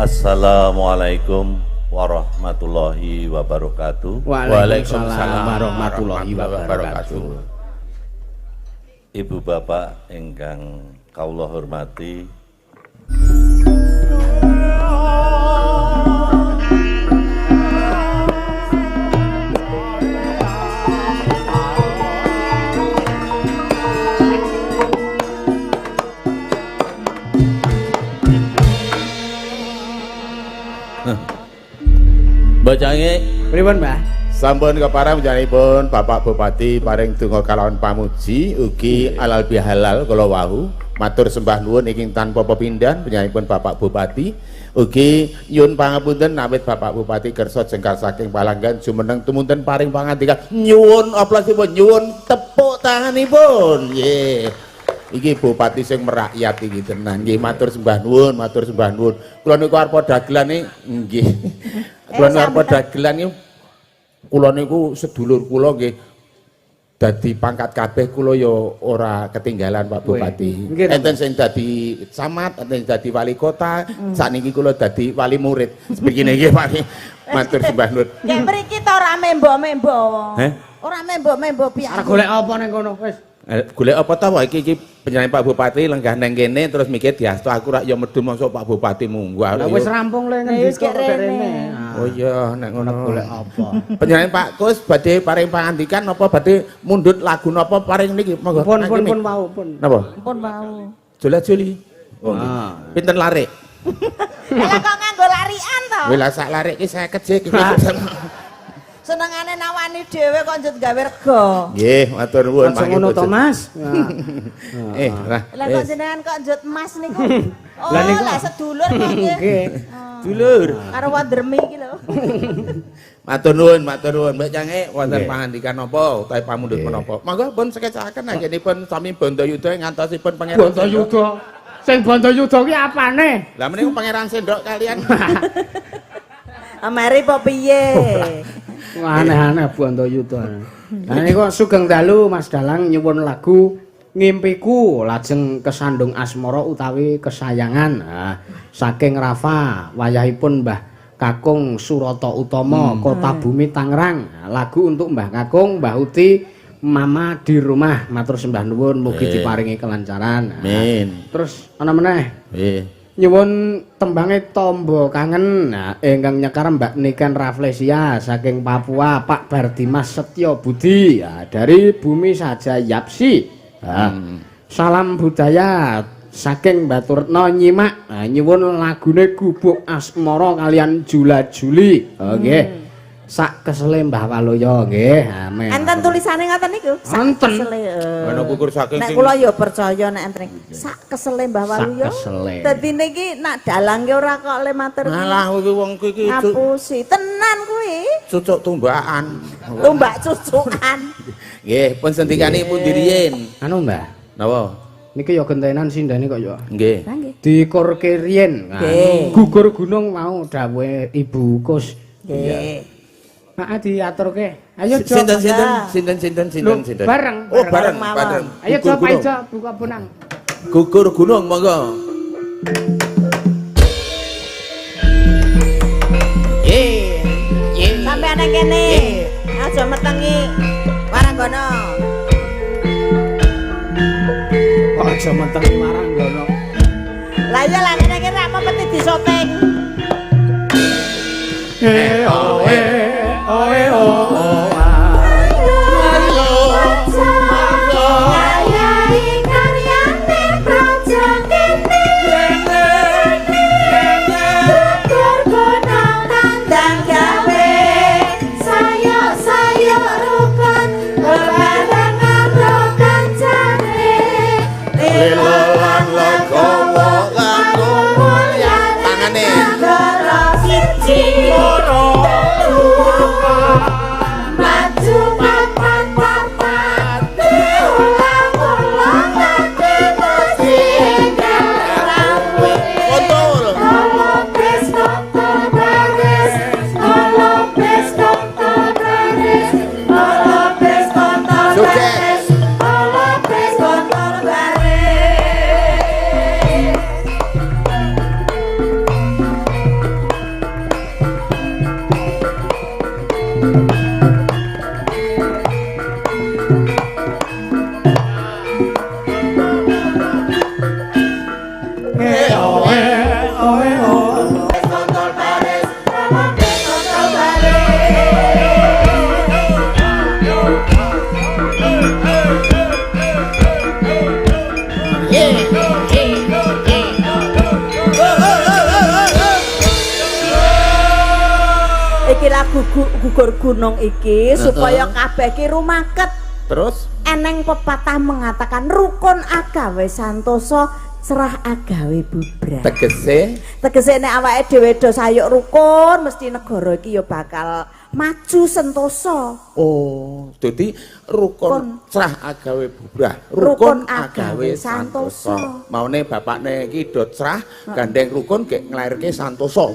[SPEAKER 2] Assalamualaikum warahmatullahi wabarakatuh.
[SPEAKER 1] Waalaikumsalam warahmatullahi wabarakatuh.
[SPEAKER 2] Ibu bapak ingkang kawula hormati, Bocange
[SPEAKER 1] pripun, Mbah?
[SPEAKER 3] Sampun kepareng panjenenganipun Bapak Bupati paring donga kalawan pamuji ugi alal bihalal kala wau matur sembah nuwun ingkang tanpa pepindhan panjenenganipun Bapak Bupati ugi nyuwun pangapunten awit Bapak Bupati kersa jengkar saking palanggan jumeneng tumunten paring pangandikan nyuwun aplausipun nyuwun tepuk tanganipun. Nggih. Iki bupati sing merakyat iki tenan. Nggih matur sembah nuwun, matur sembah nuwun. Kula niku arep dagelan iki nggih. Kula niku arep dagelan iki kula niku sedulur kula nggih dadi pangkat kabeh kula ya ora ketinggalan Pak Bupati. Enten sing dadi camat, enten sing dadi wali kota, sakniki kula dadi wali murid. Begini nggih Pak. Matur sembah nuwun.
[SPEAKER 4] Nggih mriki ta ora membo-membo.
[SPEAKER 3] Heh?
[SPEAKER 4] Ora membo-membo piye.
[SPEAKER 1] Arep golek apa ning kono wis.
[SPEAKER 3] Golek apa ta wae iki panjenengan Pak Bupati lenggah nang kene terus mikir diasto aku rak ya medun mosok Pak Bupati munggah.
[SPEAKER 1] Lah wis rampung le ngendika kok rene.
[SPEAKER 3] Oh iya nek ngono
[SPEAKER 1] golek apa.
[SPEAKER 3] Panjenengan Pak Kus badhe paring pangandikan napa badhe mundhut lagu napa paring niki monggo.
[SPEAKER 1] Pun pun pun wau pun.
[SPEAKER 3] Napa?
[SPEAKER 4] Pun wau.
[SPEAKER 3] Jula-juli. Oh, nggih.
[SPEAKER 1] Ah.
[SPEAKER 3] Pinten larik?
[SPEAKER 4] Lah kok nganggo larian to?
[SPEAKER 3] Wis lah sak larik ki 50 jek.
[SPEAKER 4] Senengane nawani dhewe kok njut gawe rega.
[SPEAKER 3] Nggih, matur nuwun.
[SPEAKER 1] Aja ngono to, Mas.
[SPEAKER 3] Eh, lah.
[SPEAKER 4] Lah kok jenengan kok njut emas niku? Oh,
[SPEAKER 1] Lah niku-
[SPEAKER 4] lah sedulur kok nggih.
[SPEAKER 1] Nggih.
[SPEAKER 3] Dulur.
[SPEAKER 4] Karo Wondermi iki lho.
[SPEAKER 3] Matur nuwun, matur nuwun. Mbak Cange wonten
[SPEAKER 1] Nggih.
[SPEAKER 3] pangandikan napa utawi pamundhut menapa? Monggo pun sekecaken anggenipun sami Bandayuda ngantosipun Pangeran.
[SPEAKER 1] Bandayuda. Sing Bandayuda ki apane?
[SPEAKER 3] Lah menika Pangeran Sendok kalian.
[SPEAKER 4] Ameri apa piye?
[SPEAKER 1] Wah, aneh-aneh Bandayuda. Lah niku sugeng dalu Mas Dalang nyuwun lagu Ngimpiku lajeng kesandung asmara utawi kesayangan. Nah, saking Rafa wayahipun Mbah Kakung Surata Utama Kota Bumi Tangerang. Nah, lagu untuk Mbah Kakung, Mbah Uti, Mama di rumah. Matur sembah nuwun mugi diparingi kelancaran. Nah,
[SPEAKER 3] Amin.
[SPEAKER 1] terus ana meneh
[SPEAKER 3] Nggih.
[SPEAKER 1] nyuwun tembange Tombo Kangen, nah, ingkang nyekar Mbak Niken Raflesia saking Papua, Pak Bardimas Setyo Budi, ya, dari Bumi Saja Yapsi. Nah, salam budaya saking Baturetno nyimak, nah, nyuwun lagune Gubuk Asmara kalian Jula Juli. Oke. Sak kesele Mbah Waluyo nggih. Amin.
[SPEAKER 4] Enten tulisane ngoten niku? Sak
[SPEAKER 1] Enten.
[SPEAKER 4] kesele.
[SPEAKER 3] Ana kukur saking
[SPEAKER 4] Nek
[SPEAKER 3] sing
[SPEAKER 4] kula ya percaya nek enten sak kesele Mbah Waluyo.
[SPEAKER 1] kesele.
[SPEAKER 4] Dadi niki nak dalang ki ora kok le matur.
[SPEAKER 3] Malah kuwi wong kuwi iki
[SPEAKER 4] ngapusi. Tenan kuwi.
[SPEAKER 3] cucuk tumbakan.
[SPEAKER 4] Tumbak cucukan.
[SPEAKER 3] Nggih, pun sendikane pundi riyin?
[SPEAKER 1] Anu Mbah,
[SPEAKER 3] Napa?
[SPEAKER 1] niki ya gentenan sindene kok ya.
[SPEAKER 3] Nggih.
[SPEAKER 4] Lah nggih.
[SPEAKER 1] Dikorke riyen. Nah,
[SPEAKER 4] Nggih.
[SPEAKER 1] gugur gunung mau dawuhe Ibu Kus.
[SPEAKER 4] Nggih.
[SPEAKER 1] Heeh diaturke. Ayo Jo.
[SPEAKER 3] Sinten sinten
[SPEAKER 4] Mangga.
[SPEAKER 3] sinten sinten sinten
[SPEAKER 1] Lho,
[SPEAKER 3] sinten.
[SPEAKER 1] bareng,
[SPEAKER 3] Oh, bareng,
[SPEAKER 4] bareng mawon.
[SPEAKER 3] bareng.
[SPEAKER 1] Ayo Jo,
[SPEAKER 3] Gugur
[SPEAKER 1] Pak
[SPEAKER 3] gunung.
[SPEAKER 1] Jo, buka bonang.
[SPEAKER 3] Gugur gunung monggo. Ye. Ye.
[SPEAKER 4] Sampeyan nang kene. Aja metengi Waranggono.
[SPEAKER 1] Kok aja metengi Waranggono.
[SPEAKER 4] Lah iya lah ngene iki rak mepeti disoting.
[SPEAKER 1] Eh oh eh oh eh oh oh.
[SPEAKER 5] Kayai karyane praja kene. Gugur gunung tandang gawe. Sayok-sayok rukun bebarengan ro kancane.
[SPEAKER 3] Lilo lan legowo lan
[SPEAKER 5] Mulyane
[SPEAKER 3] Tangane.
[SPEAKER 5] negara siji loro telu maju papat papat diulang-ulang ati mesti enggal rawe.
[SPEAKER 3] Kontol.
[SPEAKER 5] Kolopes toto baris, kolopes toto baris, kolopes toto
[SPEAKER 3] Sukses.
[SPEAKER 5] baris, kolopes toto baris.
[SPEAKER 1] Eh oh eh oh eh oh.
[SPEAKER 5] Kontol baris, kolopes toto baris.
[SPEAKER 4] Iki lagu gugur gunung iki supaya kabeh ki rumaket.
[SPEAKER 3] Terus
[SPEAKER 4] Eneng pepatah mengatakan rukun agawe santoso, cerah agawe bubrah.
[SPEAKER 3] tegese
[SPEAKER 4] Tegese nek awake dhewe do sayuk rukun, mesti negara iki ya bakal maju sentosa.
[SPEAKER 3] Oh, dadi rukun crah agawe bubrah,
[SPEAKER 4] Rukun
[SPEAKER 3] rukun
[SPEAKER 4] agawe
[SPEAKER 3] agawe santosa.
[SPEAKER 4] santosa.
[SPEAKER 3] Maune bapakne iki do crah, gandeng rukun gek nglairke santosa.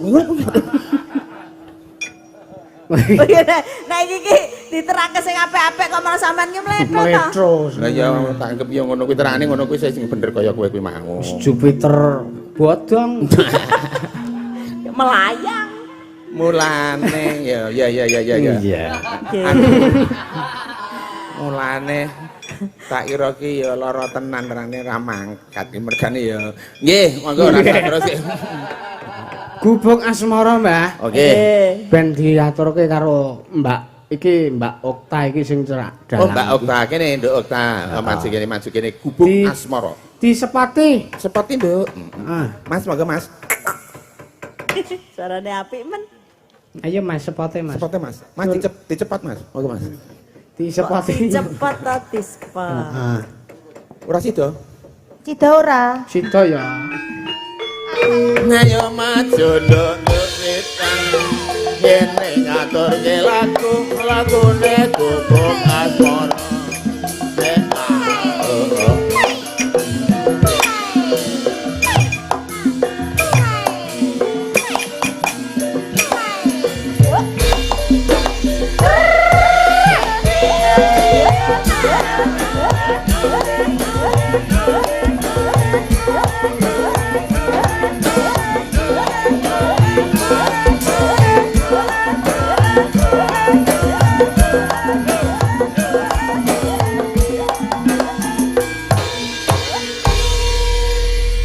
[SPEAKER 4] Nek iki iki diterangke sing apik-apik kok malah sampean ki mletho to.
[SPEAKER 1] Metro.
[SPEAKER 3] Lah ya tak anggap ya ngono kuwi terane ngono kuwi sing bener kaya kowe kuwi mau.
[SPEAKER 1] Jupiter bodong.
[SPEAKER 4] Melayang.
[SPEAKER 3] Mulane ya ya ya ya ya ya.
[SPEAKER 1] Iya.
[SPEAKER 3] Mulane tak kira ki ya lara tenan rane ra mangkat ki mergane ya. Nggih, monggo ora terus.
[SPEAKER 1] Gubuk Asmara, Mbah.
[SPEAKER 3] Oke.
[SPEAKER 1] Ben diaturke karo Mbak Iki Mbak Okta iki sing cerak dalang.
[SPEAKER 3] Oh, Mbak Okta kene, Nduk Okta. Oh, maju kene, maju kene. Gubuk Asmara.
[SPEAKER 1] Disepati.
[SPEAKER 3] Sepati, Nduk.
[SPEAKER 1] Ah,
[SPEAKER 3] Mas, monggo Mas.
[SPEAKER 4] Suarane apik men.
[SPEAKER 1] Ayo Mas, sepate Mas.
[SPEAKER 3] Sepate Mas. Mas dicepat Mas. Monggo Mas.
[SPEAKER 1] Disepati.
[SPEAKER 4] Cepet to dispet.
[SPEAKER 1] Ah,
[SPEAKER 3] Ora sida.
[SPEAKER 4] Cida ora?
[SPEAKER 1] sida ya.
[SPEAKER 3] Ayo maju nduk nduk wetan. Kene ngaturke lagu, lagune Gubuk Asmara. Oh, oh.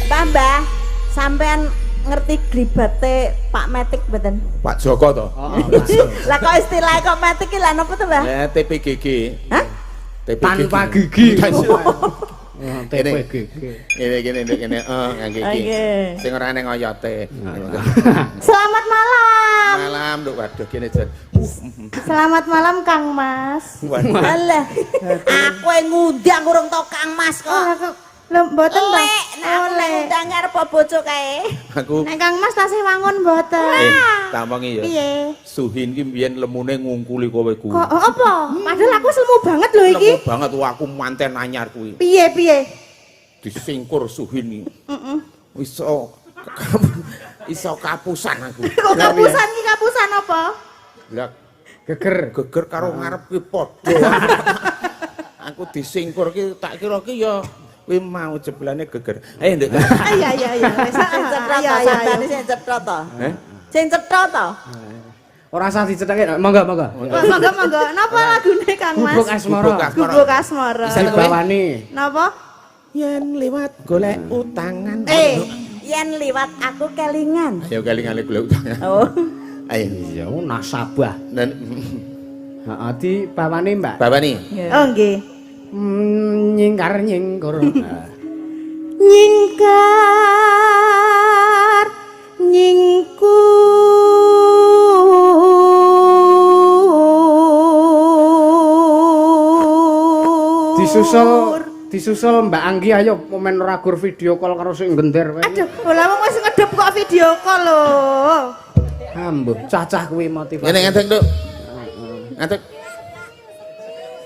[SPEAKER 4] Mbah, Mbah, sampean ngerti glibate Pak Metik mboten?
[SPEAKER 3] Pak Joko to.
[SPEAKER 1] Heeh.
[SPEAKER 4] Lah kok istilahnya kok Metik ki lha napa to, Mbah?
[SPEAKER 3] TPGG.
[SPEAKER 4] Hah?
[SPEAKER 3] TPGG.
[SPEAKER 1] Tanpa gigi.
[SPEAKER 3] Ini.
[SPEAKER 1] TPGG.
[SPEAKER 3] Ngene kene nduk kene, eh ngangge iki.
[SPEAKER 4] Oke.
[SPEAKER 3] Sing ora neng oyote.
[SPEAKER 6] Selamat malam.
[SPEAKER 3] Malam nduk, waduh kene jan.
[SPEAKER 6] Selamat malam Kang Mas.
[SPEAKER 3] Waduh.
[SPEAKER 4] Alah, aku yang ngundang urung tau Kang Mas
[SPEAKER 6] Oh,
[SPEAKER 4] kok.
[SPEAKER 6] aku lho mboten ta?
[SPEAKER 4] Lek, nek aku nek
[SPEAKER 6] Oleh.
[SPEAKER 4] ngundang arep bojo kae.
[SPEAKER 3] Aku
[SPEAKER 6] Nek Kang Mas tasih wangun mboten.
[SPEAKER 3] Tak omongi ya.
[SPEAKER 6] Piye?
[SPEAKER 3] Suhin ki mbiyen lemune ngungkuli kowe kuwi.
[SPEAKER 6] Kok oh, apa? Padahal aku selmu banget lho iki.
[SPEAKER 3] Lemu banget wah aku manten anyar kuwi.
[SPEAKER 6] Piye piye?
[SPEAKER 3] Disingkur Suhin iki.
[SPEAKER 6] Heeh.
[SPEAKER 3] Iso iso kapusan aku.
[SPEAKER 6] Kok kapusan ki kapusan apa?
[SPEAKER 3] Lah
[SPEAKER 1] Geger.
[SPEAKER 3] geger karo ngarep ki padha. Aku disingkur ki tak kira ki ya kuwi mau jeblane geger. Ayo nduk.
[SPEAKER 6] Ah, iya iya iya. Wis,
[SPEAKER 4] Sing cetha
[SPEAKER 6] ah,
[SPEAKER 4] to,
[SPEAKER 6] Iya iya.
[SPEAKER 4] sampean sing cetha to.
[SPEAKER 3] Eh?
[SPEAKER 4] Sing cetha to.
[SPEAKER 1] Ora usah dicethake. Monggo, monggo.
[SPEAKER 6] Monggo monggo. Napa lagune Kang Mas?
[SPEAKER 1] Gubuk Asmara.
[SPEAKER 3] Gubuk Asmara.
[SPEAKER 6] Gubuk Asmara.
[SPEAKER 3] Bisa
[SPEAKER 1] Dibawani.
[SPEAKER 6] Napa?
[SPEAKER 3] Yen liwat golek utangan.
[SPEAKER 4] Yen liwat aku kelingan.
[SPEAKER 3] Ayo kelingane golek utangan.
[SPEAKER 4] Oh.
[SPEAKER 3] Ayo.
[SPEAKER 1] Iya, nasabah.
[SPEAKER 3] Dan
[SPEAKER 1] Heeh, dibawani, Mbak.
[SPEAKER 3] Bawani.
[SPEAKER 6] Oh nggih.
[SPEAKER 1] Nyingkar nyingkur.
[SPEAKER 6] Nyingkar nyingkur.
[SPEAKER 1] Disusul disusul Mbak Anggi ayo momen ora gur video call karo sing gender wae.
[SPEAKER 6] Aduh, lah wong wis ngedep kok video call lho.
[SPEAKER 1] Ambuh, cacah kuwi motivasi.
[SPEAKER 3] Ngene ngadeg, Nduk. Ngadeg.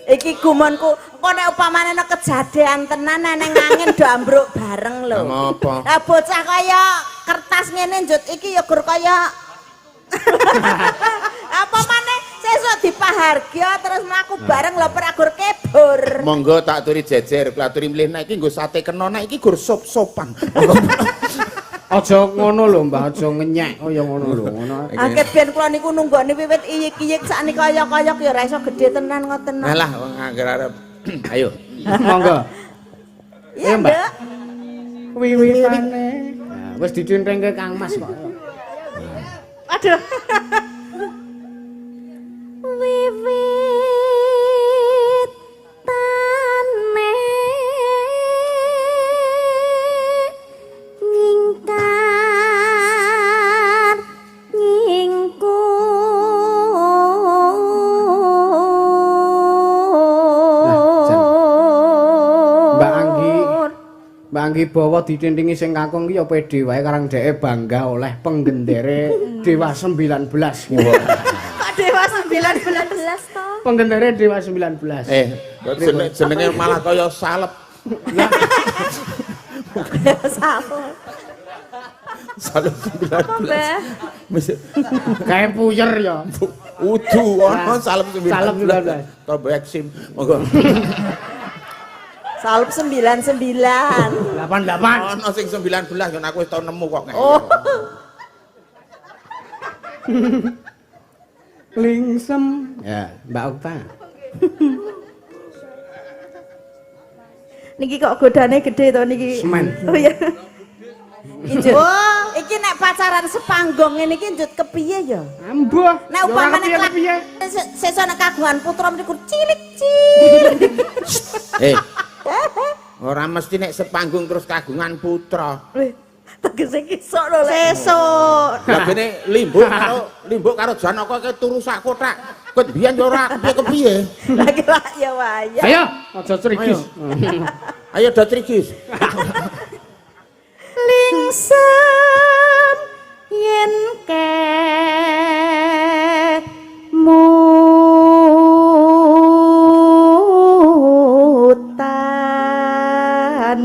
[SPEAKER 4] Iki gumonku, engko nek upamane ana kejadian tenan neng angin do ambruk bareng lho.
[SPEAKER 3] Lah ngopo?
[SPEAKER 4] Lah bocah kaya kertas ngene njut iki ya gur kaya apa maneh sesuk dipahargya terus mlaku bareng lho ora gur kebur.
[SPEAKER 3] Monggo tak aturi jejer, kula aturi mlih nek iki nggo sate kena nek iki gur sop-sopan. Monggo.
[SPEAKER 1] Aja ngono lho, Mbah, aja ngenyek kaya ngono lho, ngono.
[SPEAKER 4] Angket ben kula niku nunggone wiwit iyik-iyik sakniki kaya-kaya ya ora iso gedhe tenan ngoten.
[SPEAKER 3] Alah wong angger arep. Ayo.
[SPEAKER 1] Monggo.
[SPEAKER 4] Iya,
[SPEAKER 1] Ayo, Mbak.
[SPEAKER 4] Nduk.
[SPEAKER 1] Wiwitane. Nah, wis dicinthengke Kang Mas kok.
[SPEAKER 6] Aduh.
[SPEAKER 5] Wiwit tane nyingkar nyingkur.
[SPEAKER 1] Nah, Mbak Anggi, Mbak Anggi bawa ditintingi sing kakung ki ya pede wae karang dheke bangga oleh penggendere Dewa 19.
[SPEAKER 6] Kok Dewa 19?
[SPEAKER 5] 19 to.
[SPEAKER 1] Penggendere Dewa 19.
[SPEAKER 3] Jenenge malah kaya salep.
[SPEAKER 4] Sampun.
[SPEAKER 3] Salep
[SPEAKER 5] Apa,
[SPEAKER 3] 19.
[SPEAKER 5] Mbah?
[SPEAKER 1] Kae puyer ya.
[SPEAKER 3] Udu ono salep 19.
[SPEAKER 1] Salep 19.
[SPEAKER 3] Tombo eksim. Monggo.
[SPEAKER 4] Salep 99.
[SPEAKER 1] 88.
[SPEAKER 3] Ono sing 19 kan aku wis tau nemu kok.
[SPEAKER 4] Oh.
[SPEAKER 1] Lingsem. Ya, Mbak Okta.
[SPEAKER 6] Niki kok godane gede to niki.
[SPEAKER 1] Semen.
[SPEAKER 6] Oh iya.
[SPEAKER 4] Iki
[SPEAKER 6] Oh.
[SPEAKER 4] iki iki nek pacaran sepanggung ngene iki njut kepiye ya?
[SPEAKER 1] Ambuh.
[SPEAKER 4] Nek
[SPEAKER 1] Ya ora
[SPEAKER 4] upamane
[SPEAKER 1] kepiye-kepiye.
[SPEAKER 4] Sesuk nek kagungan putra mriku cilik-cilik.
[SPEAKER 3] Eh. Ora mesti nek sepanggung terus kagungan putra.
[SPEAKER 5] Wih, tegese kisok lho lek.
[SPEAKER 6] Sesuk.
[SPEAKER 3] Lah bene limbuk karo Janaka ki turu sak kothak. Ket biyen yo ora kepiye-kepiye.
[SPEAKER 4] Lagi lah ya wayah.
[SPEAKER 1] Ayo, aja trigis.
[SPEAKER 3] Ayo do trigis.
[SPEAKER 6] Lingsem yen kemutan.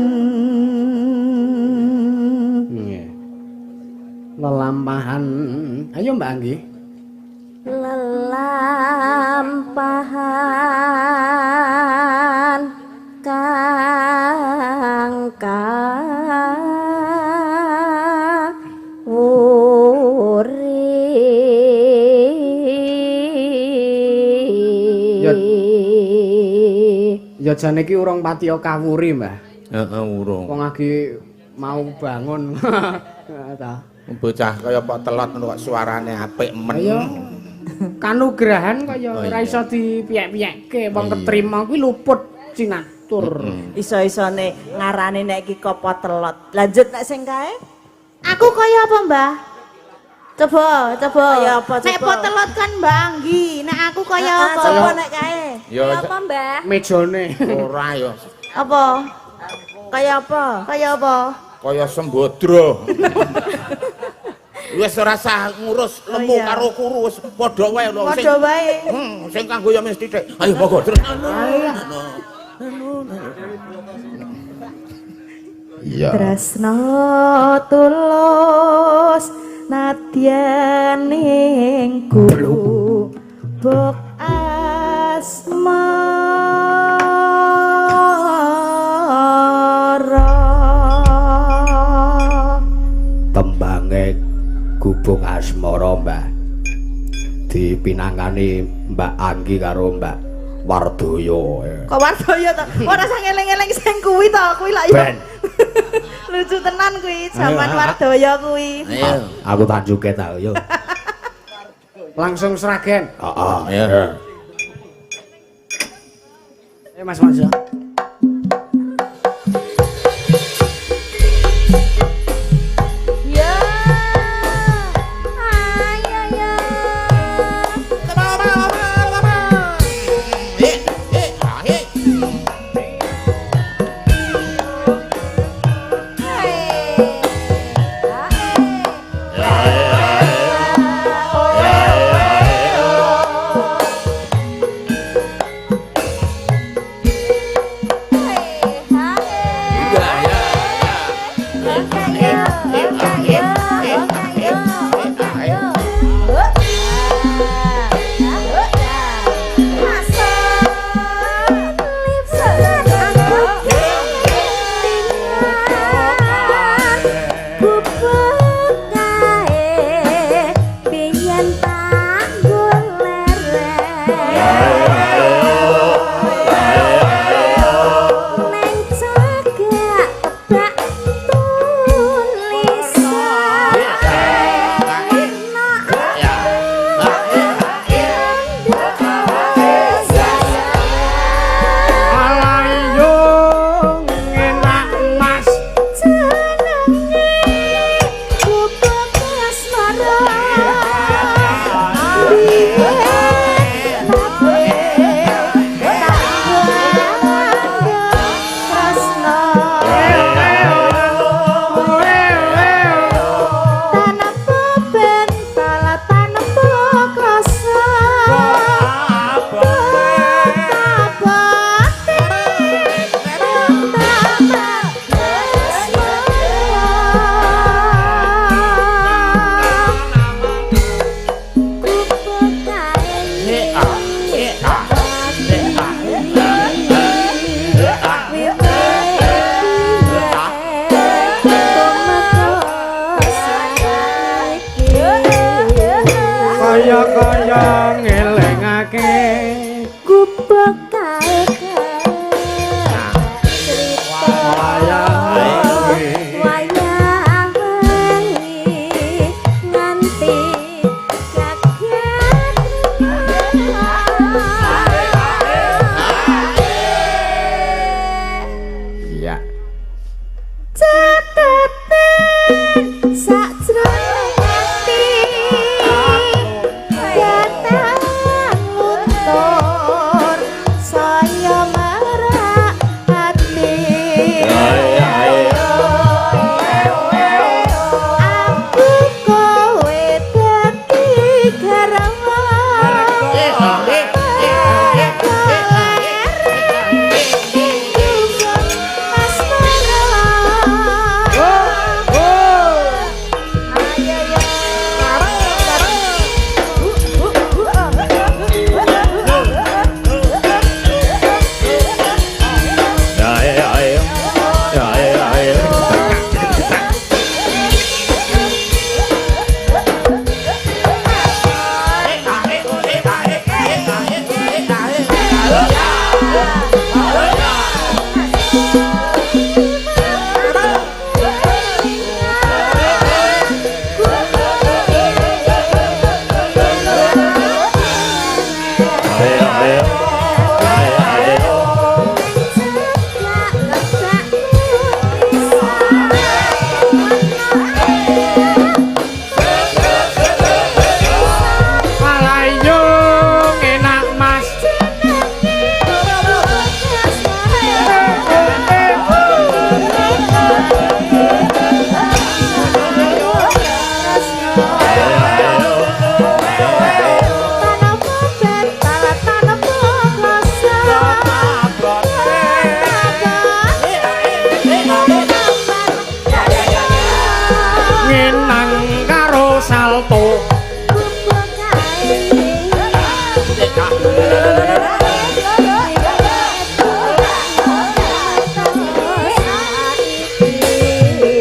[SPEAKER 1] Nggih. Lelampahan. Ayo Mbak Anggi.
[SPEAKER 5] Lelampahan kang kawuri.
[SPEAKER 1] Ya jane iki urung patiya kawuri, Mbah.
[SPEAKER 3] Heeh, urung.
[SPEAKER 1] Wong lagi mau bangun. Ta.
[SPEAKER 3] Bocah kaya apa telot ngono kok suarane apik men.
[SPEAKER 1] Ayo. Kanugrahan kaya
[SPEAKER 3] Oh,
[SPEAKER 1] ora
[SPEAKER 3] iya.
[SPEAKER 1] iso dipiyek-piyekke, wong
[SPEAKER 3] Iya.
[SPEAKER 1] ketrima kuwi luput cinatur.
[SPEAKER 4] Iso-isone ngarani nek iki kopo telot. Lanjut nek sing kae.
[SPEAKER 6] Aku kaya apa, Mbah? Coba, coba.
[SPEAKER 4] Kaya apa,
[SPEAKER 6] Nek
[SPEAKER 4] coba?
[SPEAKER 6] potelot kan Mbak Anggi. Nek aku kaya
[SPEAKER 4] Ah,
[SPEAKER 6] apa?
[SPEAKER 4] Coba nek kae.
[SPEAKER 3] Ya
[SPEAKER 5] Kaya apa, Mbah?
[SPEAKER 1] Mejone.
[SPEAKER 3] ora ya.
[SPEAKER 6] Apa?
[SPEAKER 4] Kaya apa?
[SPEAKER 6] Kaya apa?
[SPEAKER 3] Kaya sembodro. Wis ora sah ngurus lemu
[SPEAKER 6] iya.
[SPEAKER 3] karo kuru wis padha wae lho.
[SPEAKER 6] Padha wae.
[SPEAKER 3] Sing kanggo ya mesti titik. Ayo monggo terus.
[SPEAKER 1] Iya.
[SPEAKER 6] Tresno tulus nadyaning gubuk asmara.
[SPEAKER 1] Tembange gubuk asmara, Mbah. Dipinangkani Mbak Anggi karo Mbak Wardoyo.
[SPEAKER 6] Kok Wardoyo to? Ora sang eling-eling sing kuwi to, kuwi lak yo.
[SPEAKER 1] Ben.
[SPEAKER 6] Lucu tenan kuwi, jaman
[SPEAKER 3] Ayo,
[SPEAKER 6] Wardoyo kuwi.
[SPEAKER 3] Ayo.
[SPEAKER 1] Aku tak joget ta, yo. Langsung Sragen. Heeh.
[SPEAKER 3] Ayo.
[SPEAKER 1] Ayo Mas Mas.
[SPEAKER 5] Ya. Ayo ya.
[SPEAKER 3] Eh, eh, ah, eh.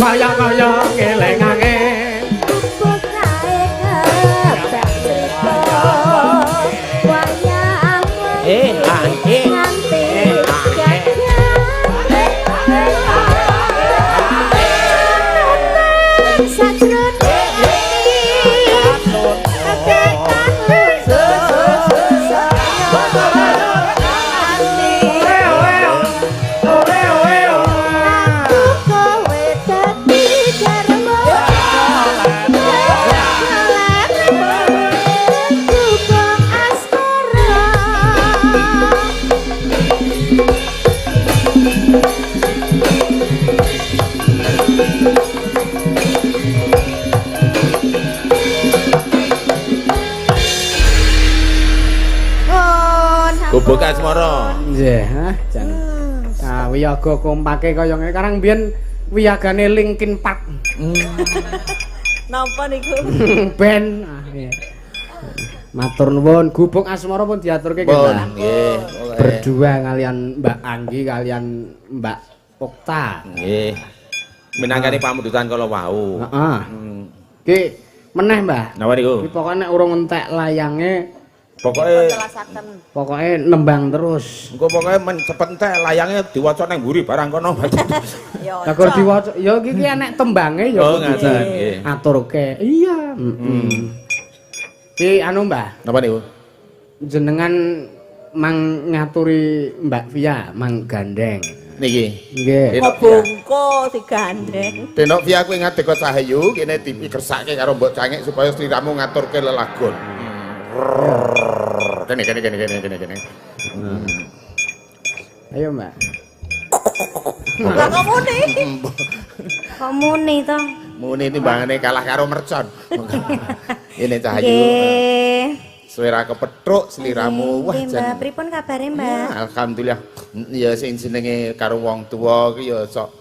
[SPEAKER 1] Kaya-kaya ngelingake.
[SPEAKER 5] Bukae kebak cerita wayang nganti gagah sajroning kowe dadi garwa gubuk asmara.
[SPEAKER 3] Gubuk Asmara.
[SPEAKER 1] Nggih, hah, jan. Ah, wiyaga kompake kaya ngene. Karang biyen wiyagane Linkin Park.
[SPEAKER 4] Napa niku?
[SPEAKER 1] Ben. Ah, iya. Matur nuwun, Gubuk Asmara pun diaturke nggih,
[SPEAKER 3] Pun
[SPEAKER 1] Mbak.
[SPEAKER 3] nggih.
[SPEAKER 1] Berdua kalian Mbak Anggi kalian Mbak Okta.
[SPEAKER 3] Nggih. Minangkani pamundutan kala wau.
[SPEAKER 1] Heeh. Ki meneh, Mbah.
[SPEAKER 3] Napa niku?
[SPEAKER 1] Ki pokoke nek urung entek layange,
[SPEAKER 3] Pokoke
[SPEAKER 4] Telasaken.
[SPEAKER 1] pokoke nembang terus.
[SPEAKER 3] engko pokoke men cepet entek layange diwaca nang mburi barang kono.
[SPEAKER 4] Ya.
[SPEAKER 1] Lah kur diwaca, ya iki ki enek tembange ya
[SPEAKER 3] Oh,
[SPEAKER 1] kudu
[SPEAKER 3] ngaten, nggih.
[SPEAKER 1] Aturke. Iya, heeh. Ki anu, Mbah,
[SPEAKER 3] Napa niku?
[SPEAKER 1] jenengan mang ngaturi Mbak Via mang gandeng.
[SPEAKER 3] Niki.
[SPEAKER 1] Nggih.
[SPEAKER 4] Kok bungko digandeng.
[SPEAKER 3] Denok Via kuwi ngadeka Cahayu kene dipigersake karo Mbok Cangik supaya sliramu ngaturke lelagon. Kene kene kene kene kene kene.
[SPEAKER 1] Ayo, Mbak.
[SPEAKER 4] Lah kok muni?
[SPEAKER 5] Kok muni to?
[SPEAKER 3] Muni timbangane kalah karo mercon. Ini Cahayu.
[SPEAKER 5] Nggih.
[SPEAKER 3] Suwera kepethuk sliramu. Wah
[SPEAKER 5] Nggih, Mbak,
[SPEAKER 3] jan.
[SPEAKER 5] pripun kabare, Mbak?
[SPEAKER 3] Alhamdulillah. Ya sing jenenge karo wong tuwa ki ya sok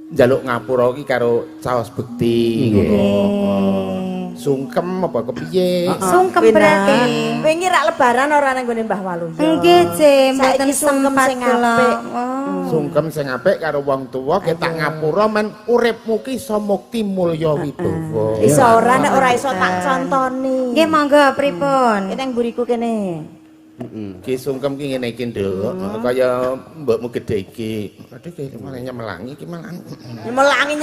[SPEAKER 3] njaluk ngapura ki karo caos bekti.
[SPEAKER 5] Nggih.
[SPEAKER 3] Sungkem apa kepiye?
[SPEAKER 5] Sungkem berarti.
[SPEAKER 4] Wingi rak lebaran ora nang nggone Mbah Waluyo.
[SPEAKER 5] Nggih, C, mboten
[SPEAKER 4] Saiki sungkem
[SPEAKER 5] sempat
[SPEAKER 4] sing
[SPEAKER 5] kula.
[SPEAKER 4] apik.
[SPEAKER 5] Oh.
[SPEAKER 3] Sungkem sing apik karo wong tuwa ki tak ngapura men uripmu ki iso mukti mulya wibawa.
[SPEAKER 4] Iso ora nek ora iso tak contoni.
[SPEAKER 5] Nggih, monggo pripun?
[SPEAKER 4] Kene nang mburiku kene.
[SPEAKER 3] Ki sungkem ki ngene iki, Nduk. Kaya mbokmu gedhe iki. Aduh ki malah nyemelangi ki malah.
[SPEAKER 4] Nyemelangi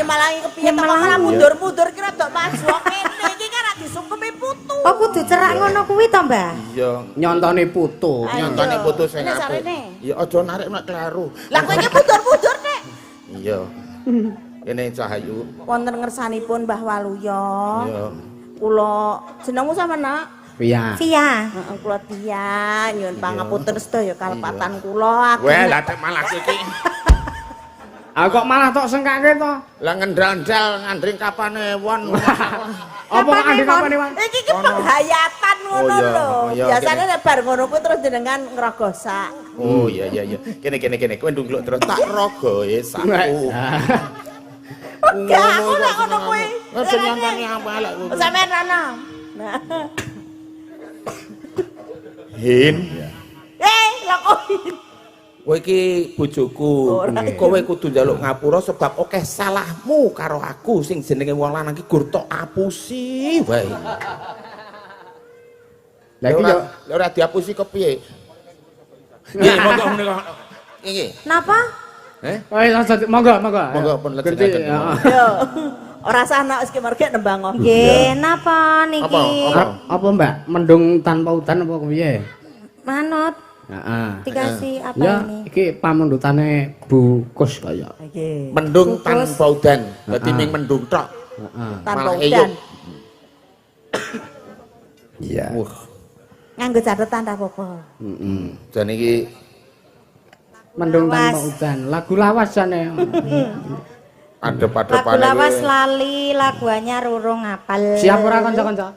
[SPEAKER 4] kepiye to kok malah mundur-mundur ki rada maju kene iki kan ra disungkemi putu.
[SPEAKER 5] Oh, kudu cerak ngono kuwi to, Mbah?
[SPEAKER 3] Iya.
[SPEAKER 1] Nyontone putu.
[SPEAKER 4] Ayo.
[SPEAKER 3] Nyontone putu sing
[SPEAKER 4] Ini
[SPEAKER 3] apik.
[SPEAKER 4] sarene.
[SPEAKER 3] Ya aja narik nek kleru.
[SPEAKER 4] Lah kowe iki mundur-mundur nek.
[SPEAKER 3] Iya. Kene Cahayu.
[SPEAKER 4] Wonten ngersanipun Mbah Waluyo.
[SPEAKER 3] Iya.
[SPEAKER 4] Kula jenengmu sama nak?
[SPEAKER 1] Via.
[SPEAKER 5] Via.
[SPEAKER 4] Heeh, kula Tia nyuwun pangapunten sedaya kalepatan kula. Aku
[SPEAKER 3] Weh, lah tek malah iki.
[SPEAKER 1] Ah kok malah tok sengkake to?
[SPEAKER 3] Lah ngendal-endal ngandring kapane won.
[SPEAKER 1] Apa kok andhe kapane, Wan?
[SPEAKER 4] Iki ki penghayatan ngono
[SPEAKER 3] Oh, iya.
[SPEAKER 4] lho.
[SPEAKER 3] Oh, iya,
[SPEAKER 4] Biasane
[SPEAKER 3] kene.
[SPEAKER 4] nek bar ngono kuwi terus jenengan ngrogosak.
[SPEAKER 3] Oh iya iya iya. Kene kene kene kowe ndungkluk terus tak rogoe saku.
[SPEAKER 4] Enggak, aku nek ngono kuwi.
[SPEAKER 3] Aja nyontoni apa elek kuwi.
[SPEAKER 4] Sampeyan rono. Nah.
[SPEAKER 3] Hin.
[SPEAKER 4] Eh, lah kok
[SPEAKER 3] Kowe iki bojoku. Kowe kudu njaluk ngapura sebab akeh salahmu karo aku sing jenenge wong lanang iki gur tok apusi wae.
[SPEAKER 1] Lah iki yo
[SPEAKER 3] ora diapusi kepiye? Nggih, monggo menika. Iki.
[SPEAKER 5] Napa?
[SPEAKER 3] Eh?
[SPEAKER 1] Oh, iya, monggo, monggo.
[SPEAKER 3] Monggo pun
[SPEAKER 1] Gerti,
[SPEAKER 3] lajengaken.
[SPEAKER 1] heeh.
[SPEAKER 4] Yo. Ora sah nek wis ki mergek nembang kok.
[SPEAKER 5] Nggih, napa niki?
[SPEAKER 3] Apa? Apa?
[SPEAKER 1] Apa Mbak? Mendung tanpa udan apa kepiye?
[SPEAKER 5] Manut
[SPEAKER 1] Heeh.
[SPEAKER 5] dikasih apa
[SPEAKER 1] Ya,
[SPEAKER 5] ini?
[SPEAKER 1] iki pamundhutane Bu Kus kaya.
[SPEAKER 4] Nggih.
[SPEAKER 3] Mendung tanpa udan. Dadi ming mendung tok.
[SPEAKER 1] Heeh.
[SPEAKER 4] Tanpa
[SPEAKER 3] Malah
[SPEAKER 4] udan.
[SPEAKER 3] eyuk.
[SPEAKER 1] Iya.
[SPEAKER 3] Wah,
[SPEAKER 4] Nganggo catatan ta apa-apa.
[SPEAKER 1] Heeh.
[SPEAKER 3] jan iki
[SPEAKER 1] Mendung
[SPEAKER 5] Lawas.
[SPEAKER 1] tanpa udan. Lagu lawas jane.
[SPEAKER 3] adep-adepane.
[SPEAKER 5] Lagu lawas lali, lagu anyar urung ngapal.
[SPEAKER 1] Siap ora kanca-kanca?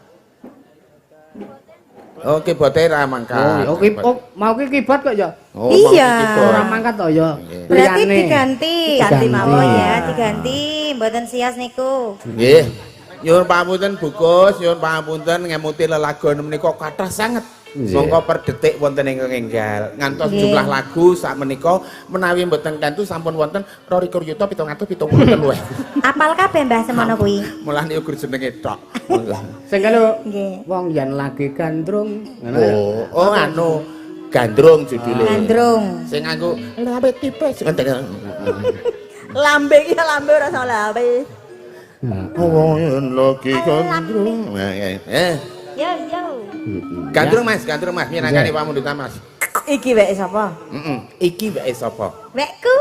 [SPEAKER 3] Oh, keyboarde ra mangkat.
[SPEAKER 1] Oh, oke, oh, mau ki keyboard kok ya?
[SPEAKER 3] Oh,
[SPEAKER 5] Iya.
[SPEAKER 3] mau keyboard.
[SPEAKER 1] Ora mangkat to ya.
[SPEAKER 5] Berarti
[SPEAKER 1] Liyane.
[SPEAKER 5] diganti.
[SPEAKER 4] Diganti
[SPEAKER 5] mawon ya, diganti. Mboten sias niku.
[SPEAKER 3] Nggih. Nyuwun pangapunten Bukus, nyuwun pangapunten ngemuti lelagon menika kathah sanget. Mongko per detik wonten ingkang enggal. Ngantos jumlah lagu sakmenika menawi mboten kantu sampun wonten 22.773.
[SPEAKER 6] Apal kabeh Mbah semono kuwi.
[SPEAKER 3] Mulane ukur jenenge tok.
[SPEAKER 1] Sing kalau
[SPEAKER 6] Nggih.
[SPEAKER 1] wong yen lagi gandrung ngono.
[SPEAKER 3] Oh, oh anu gandrung judule.
[SPEAKER 6] Gandrung.
[SPEAKER 3] Sing nganggo lambe tipis.
[SPEAKER 4] Lambe iki lambe ora salah lambe.
[SPEAKER 3] Wong yen lagi gandrung.
[SPEAKER 6] Yo yo.
[SPEAKER 3] Gandrung Mas, gandrung Mas, minangkani pamundutan Mas.
[SPEAKER 4] Iki weke sapa?
[SPEAKER 3] Heeh. Iki weke sapa?
[SPEAKER 6] Wekku.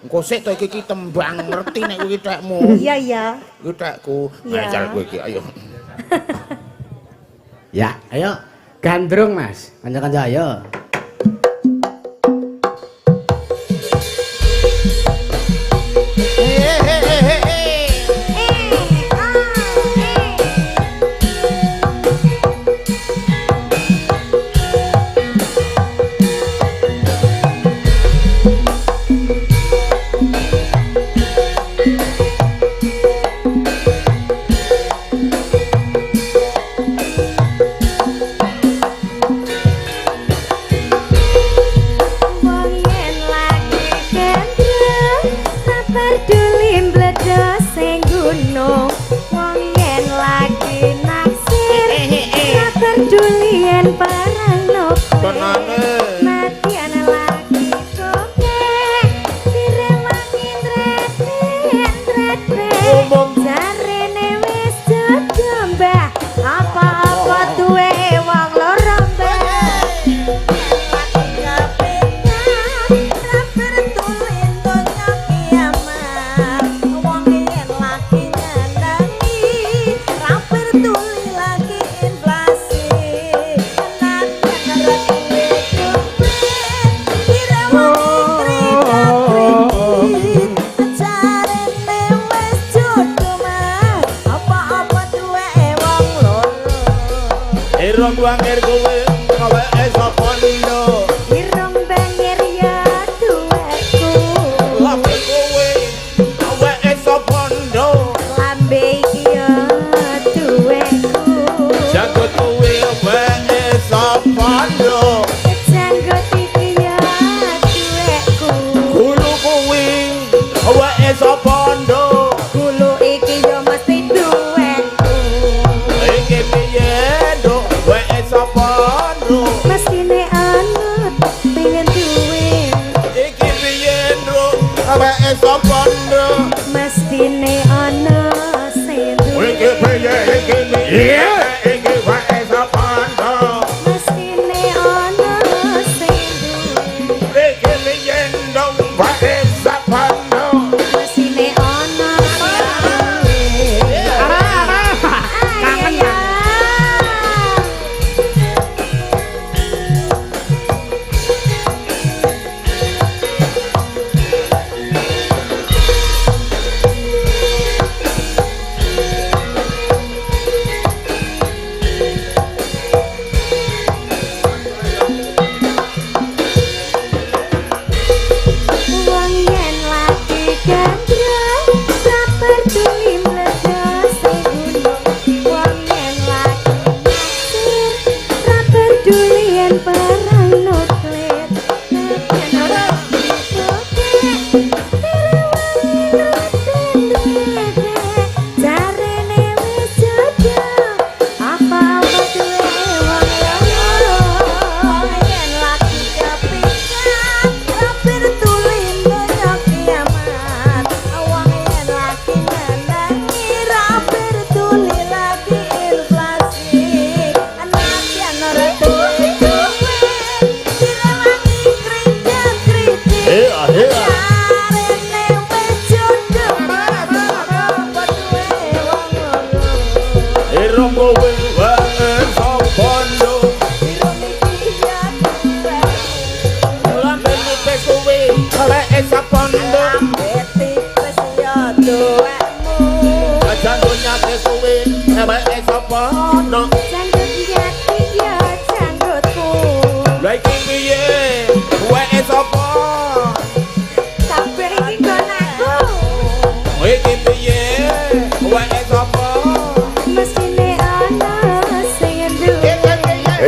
[SPEAKER 3] Engko sik to iki ki tembang ngerti nek kuwi tekmu.
[SPEAKER 6] Iya iya.
[SPEAKER 3] Kuwi tekku.
[SPEAKER 6] Iya.
[SPEAKER 3] Ajar kowe iki ayo.
[SPEAKER 1] Ya, ayo gandrung Mas. Kanca-kanca ayo.
[SPEAKER 5] Wong yen lagi gandrung ra peduli mbledhos sing gunung. Wong yen lagi naksir ra peduli yen perang nopo. Matian lagi kowe direwangi tret-tret. Jarene wis jodoh Mbah, apa-apa duwe wong loro Mbah.
[SPEAKER 3] Irung bangir kowe awake sapa lho?
[SPEAKER 5] Irung bangir ya duweku.
[SPEAKER 3] Lambe kowe awake sapa lho?
[SPEAKER 5] Lambe iki ya duweku.
[SPEAKER 3] Janggut kowe awake sapa lho?
[SPEAKER 5] Janggut iki ya duweku.
[SPEAKER 3] Gulu kowe awake sapa lho?
[SPEAKER 5] Gulu iki ya mesti duweku.
[SPEAKER 3] Iki piye nduk awake sapa lho?
[SPEAKER 5] Mestine anut pengen duwe.
[SPEAKER 3] Iki piye nduk awake sapa lho?
[SPEAKER 5] Mestine ana sing duwe.
[SPEAKER 3] Iki piye iki piye iki awake sapa lho?
[SPEAKER 5] Mestine ana sing duwe.
[SPEAKER 3] Iki piye nduk awake sapa lho?
[SPEAKER 5] Mestine ana sing duwe.
[SPEAKER 1] Kangen
[SPEAKER 5] ya.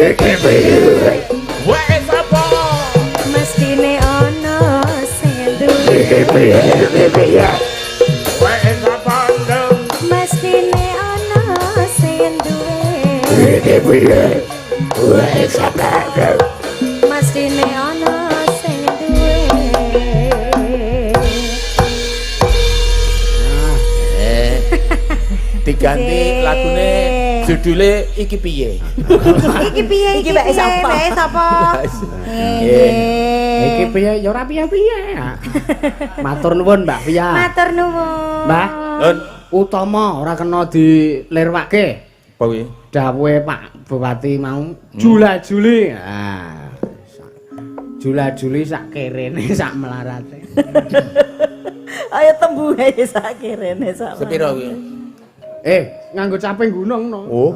[SPEAKER 3] Wae sapa?
[SPEAKER 5] Mestine ana sing duwe.
[SPEAKER 3] Wae sapa ndung?
[SPEAKER 5] Mestine ana sing duwe. Mestine ana sing duwe.
[SPEAKER 3] Diganti lagune judule iki piye?
[SPEAKER 5] Iki piye
[SPEAKER 4] Iki weke sapa?
[SPEAKER 5] Weke sapa?
[SPEAKER 1] Iki piye ya ora piye-piye. Matur nuwun Mbak Pia.
[SPEAKER 5] Matur nuwun.
[SPEAKER 1] Mbah,
[SPEAKER 3] Nun,
[SPEAKER 1] utama ora kena dilirwake.
[SPEAKER 3] apa kuwi?
[SPEAKER 1] Dawuhe Pak Bupati mau jula-juli. Ah. Jula-juli sak kerene sak melarate.
[SPEAKER 4] Ayo tembuhe sak kirene sak.
[SPEAKER 3] Sepiro kuwi?
[SPEAKER 1] Nganggo caping gunung no.
[SPEAKER 3] Oh.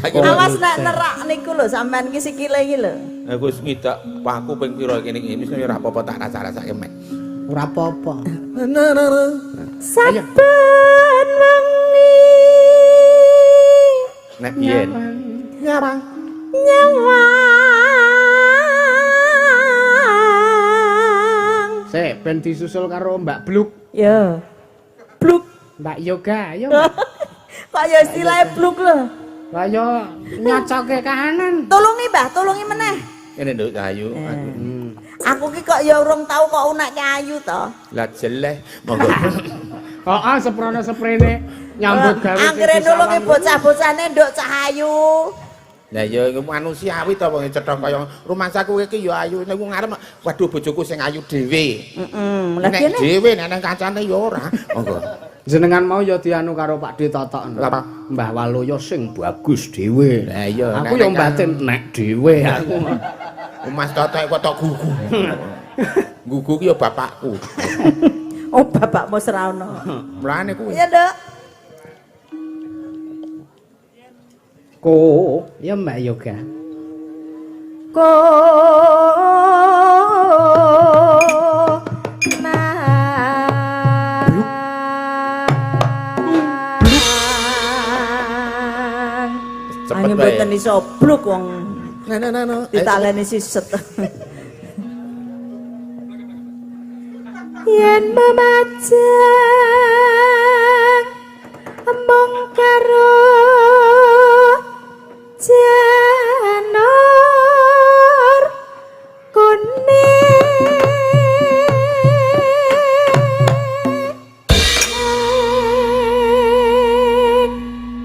[SPEAKER 4] Awas nek nerak niku lho sampean ki sikile iki lho.
[SPEAKER 3] Aku wis ngidak paku ping pira kene iki wis ora apa-apa tak rasa-rasake mek.
[SPEAKER 1] Ora apa-apa.
[SPEAKER 4] Saben wengi
[SPEAKER 3] Nek biyen
[SPEAKER 4] nyawang.
[SPEAKER 1] Sik ben disusul karo Mbak Bluk,
[SPEAKER 4] Yo. Bluk.
[SPEAKER 1] Mbak Yoga, ayo. Mbak.
[SPEAKER 4] Kok ya istilahnya bluk lho.
[SPEAKER 1] Lah yo nyocoke kahanan.
[SPEAKER 4] Tulungi, Mbah, tulungi meneh.
[SPEAKER 3] Ngene nduk ayu.
[SPEAKER 4] Aku ki kok ya urung tau kok unekke ayu to.
[SPEAKER 3] Lah jeleh monggo.
[SPEAKER 1] Heeh, seprono seprene nyambut gawe.
[SPEAKER 4] Anggere nulungi bocah-bocahne nduk cah ayu.
[SPEAKER 3] Lah ya iku manusiawi to wong cetha kaya rumangsaku iki ya ayu niku ngarep waduh bojoku sing ayu dhewe.
[SPEAKER 4] Heeh. Lah
[SPEAKER 3] Nek
[SPEAKER 4] kene
[SPEAKER 3] dhewe nek nang kancane ya ora. Monggo.
[SPEAKER 1] Jenengan mau ya dianu karo Pak D Totok.
[SPEAKER 3] Lah apa?
[SPEAKER 1] Mbah Waluyo sing bagus dhewe.
[SPEAKER 3] Lah iya,
[SPEAKER 1] Aku
[SPEAKER 3] nek
[SPEAKER 1] ya
[SPEAKER 3] nek
[SPEAKER 1] mbatin nek dhewe aku.
[SPEAKER 3] Mas Totok kok tok gugu. Gugu ki ya bapakku.
[SPEAKER 4] Oh, bapakmu ora ono.
[SPEAKER 3] Mulane kuwi.
[SPEAKER 4] Iya, Nduk.
[SPEAKER 1] Ko, ya Mbak Yoga.
[SPEAKER 5] Ko nang
[SPEAKER 3] Cepet
[SPEAKER 4] Angin
[SPEAKER 3] wae.
[SPEAKER 4] mboten iso bluk wong
[SPEAKER 3] Nah nah nah. nah.
[SPEAKER 4] ditaleni siset.
[SPEAKER 5] Yen memajang mung karo janur kuning.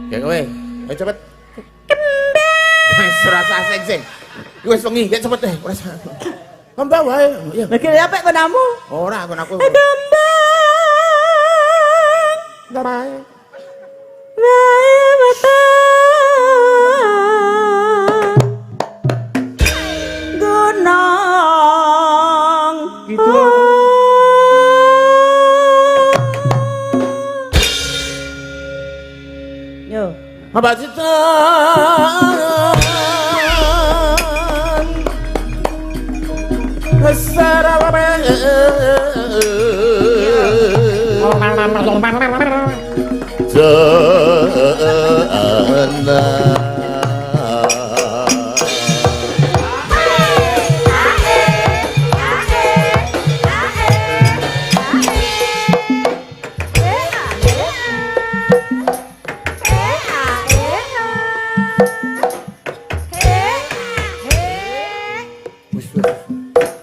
[SPEAKER 3] Ya kowe. Ayo cepet. Wis ora usah sing-sing. Wis wengi, ya cepet deh, ora usah. Mbak wae. Ya.
[SPEAKER 4] Lah kene apik konamu?
[SPEAKER 3] Ora aku aku.
[SPEAKER 4] Kembang
[SPEAKER 3] Wae.
[SPEAKER 4] wae weteng gunung.
[SPEAKER 1] Gitu.
[SPEAKER 4] Yo.
[SPEAKER 3] Mbak Cita.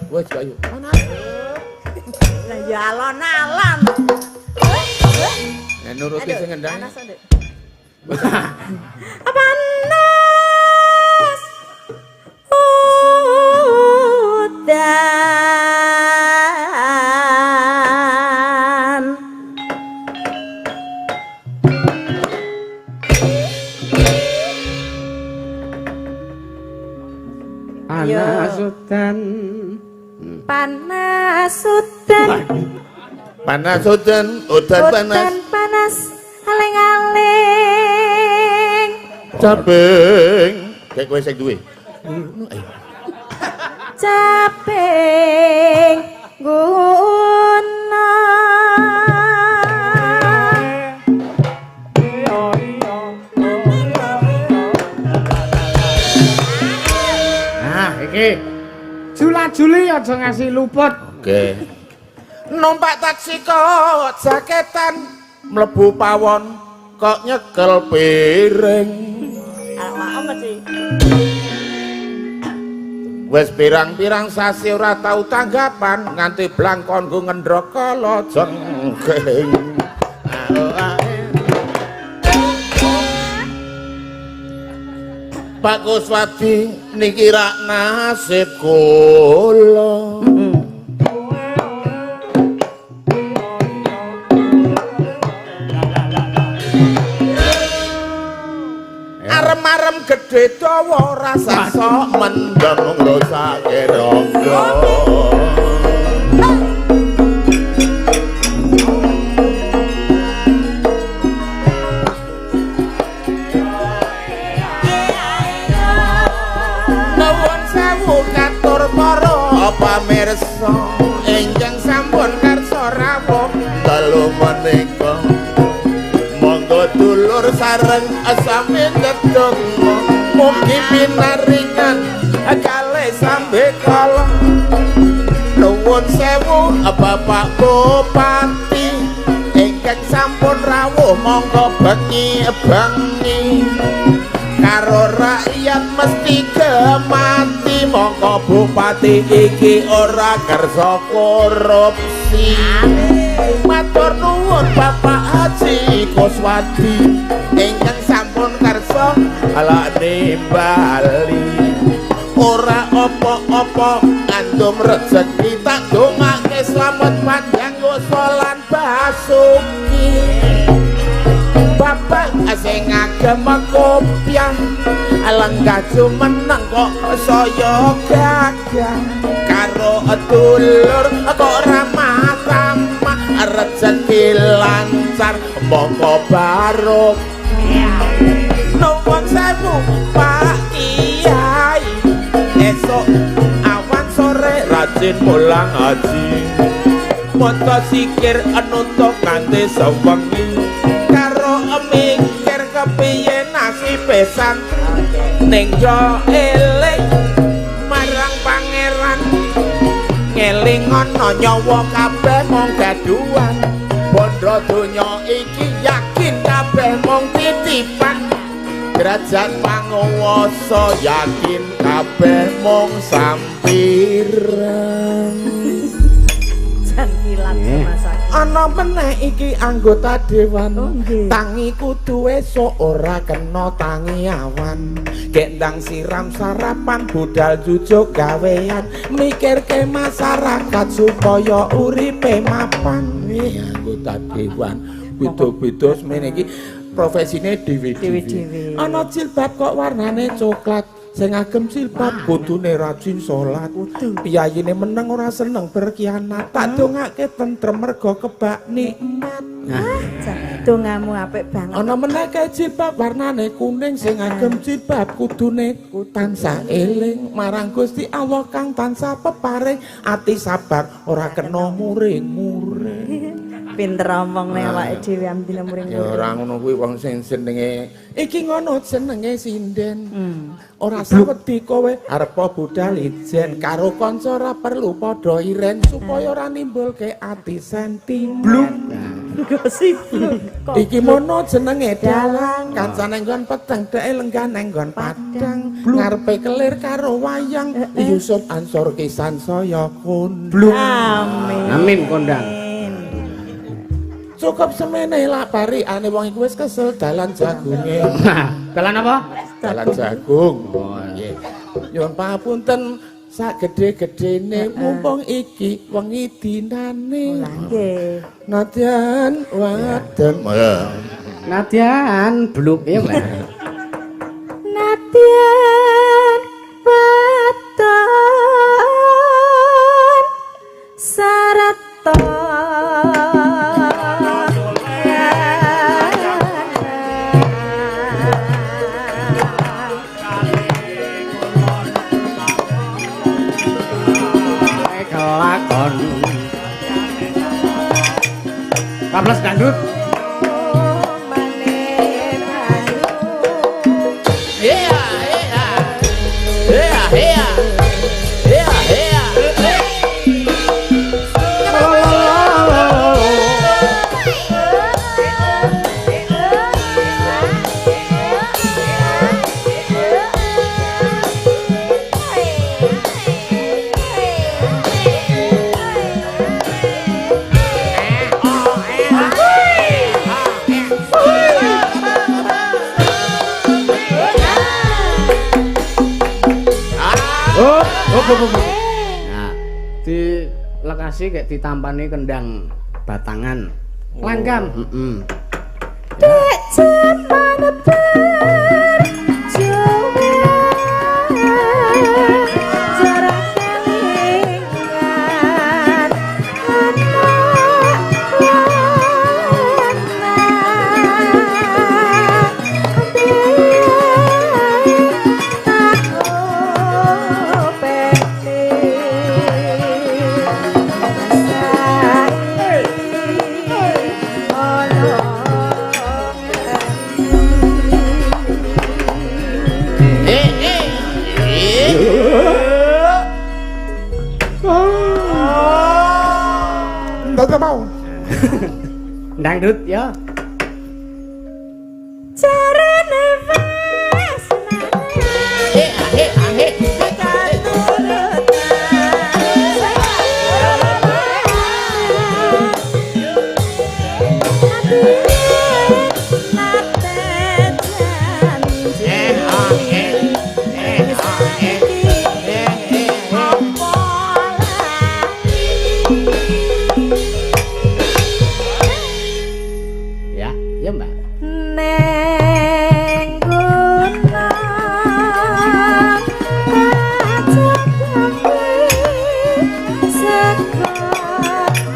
[SPEAKER 3] Wes ayo.
[SPEAKER 4] Lah ya alon-alon.
[SPEAKER 3] Nah, nuruti sing ngendang.
[SPEAKER 4] Panas, Nduk. Panas udan.
[SPEAKER 1] Panas udan.
[SPEAKER 5] Panas udan.
[SPEAKER 3] Panas udan, udan panas.
[SPEAKER 5] Udan panas aling-aling.
[SPEAKER 3] Caping. Kayak kowe sing duwe.
[SPEAKER 5] Caping guna.
[SPEAKER 1] aja ngasih luput.
[SPEAKER 3] Oke. Numpak taksi kok jaketan, mlebu pawon kok nyekel piring.
[SPEAKER 4] Awak mesti.
[SPEAKER 3] Wis pirang-pirang sasi ora tau tanggapan nganti blangkon nggo ngendrok kala jengking. Pak Kuswadi niki rak nasib kula. Arem-arem gedhe dawa rasa sok mendem ngrusake rangga. Nuwun sewu katur para pamirsa ingkang sampun kersa rawuh dalu menika. Monggo dulur sareng sami ndedonga mugi pinaringan kalih sambe kala. Nuwun sewu Bapak Bupati ingkang sampun rawuh monggo bengi-bengi karo rakyat mesti gemati mongko bupati iki ora kersa korupsi. Matur nuwun Bapak Haji Kuswadi ingkang sampun kersa ala nimbali. Ora apa-apa ngandum rejeki tak dongake slamet panjang yuswa lan basuki. Bapak sing ngagem kopiah lenggah jumeneng kok saya gagah karo dulur kok ramah tamah rejeki lancar mongko barokah. Nuwun sewu Pak Kiai esuk awan sore rajin mulang haji maca sikir nutuk nganti sewengi karo mikir kepiye nasibe santri ning yo eling marang pangeran ngeling ana nyawa kabeh mung gaduhan bondo donya iki yakin kabeh mung titipan derajat panguwasa yakin kabeh mung sampiran.
[SPEAKER 4] Jan kilat Mas.
[SPEAKER 3] Ana meneh iki anggota dewan. Tangi kudu esuk ora kena tangi awan. Gendang siram sarapan budal jujuk gawean mikirke masyarakat supaya uripe mapan. Anggota dewan beda-beda semene iki profesine dhewe-dhewe. Ana jilbab kok warnane coklat. Sing ngagem jilbab kudune rajin salat. Piyayine meneng ora seneng berkhianat. Tak dongake tentrem mergo kebak nikmat.
[SPEAKER 4] Dongamu apik banget.
[SPEAKER 3] Ana meneh kae jilbab warnane kuning sing ngagem jilbab kudune tansah eling marang Gusti Allah kang tansah peparing ati sabar ora kena muring-muring.
[SPEAKER 4] Pinter omong nek awake dhewe amdina muring-muring.
[SPEAKER 3] Ya ora ngono kuwi wong sing jenenge iki ngono jenenge sinden. Ora sawedi kowe arep budal ijen karo kanca ora perlu padha iren supaya ora nimbulke ati sentimen.
[SPEAKER 4] Gosip.
[SPEAKER 3] Iki mono jenenge dalang, kancane nggon peteng dheke lenggah nang nggon padang, ngarepe kelir karo wayang Yusuf Ansor ki sansaya kondang.
[SPEAKER 4] Amin.
[SPEAKER 1] Amin kondang.
[SPEAKER 3] Cukup semene lah pariane wong iku wis kesel dalan jagunge.
[SPEAKER 1] Dalan apa?
[SPEAKER 3] Dalan jagung. Oh nggih. Nyuwun pangapunten sak gedhe-gedhene mumpung iki wengi dinane.
[SPEAKER 4] Nggih.
[SPEAKER 3] Nadyan wadon.
[SPEAKER 1] Nadyan bluk ya, Mbak.
[SPEAKER 5] Nadyan wadon sarata
[SPEAKER 1] kelakon. Kablas dangdut.
[SPEAKER 3] Iya, iya. Iya, iya. Iya, iya.
[SPEAKER 1] Sasi gek ditampani kendang batangan. Langgam. Heeh.
[SPEAKER 5] Dek jaman perjuangan jarak kelingan anak lanang tak openi saiki ono.
[SPEAKER 3] Eh eh. Eh.
[SPEAKER 7] Ndak mau.
[SPEAKER 1] Dangdut ya.
[SPEAKER 5] Jarene wis
[SPEAKER 3] Eh eh eh. Eh ah eh. Eh ah eh. Eh eh eh.
[SPEAKER 1] Ya, ya Mbak.
[SPEAKER 5] Neng gunung sekar.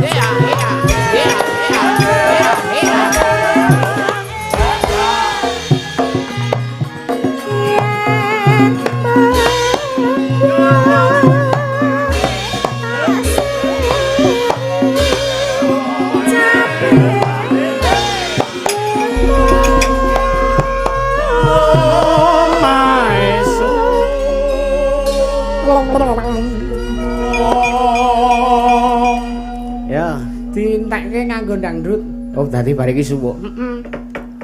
[SPEAKER 3] Eh ah eh ah. Eh ah eh ah.
[SPEAKER 5] Yen
[SPEAKER 1] Ya, dientekke nganggo dangdut. Oh, dadi bar iki suwuk. Heeh.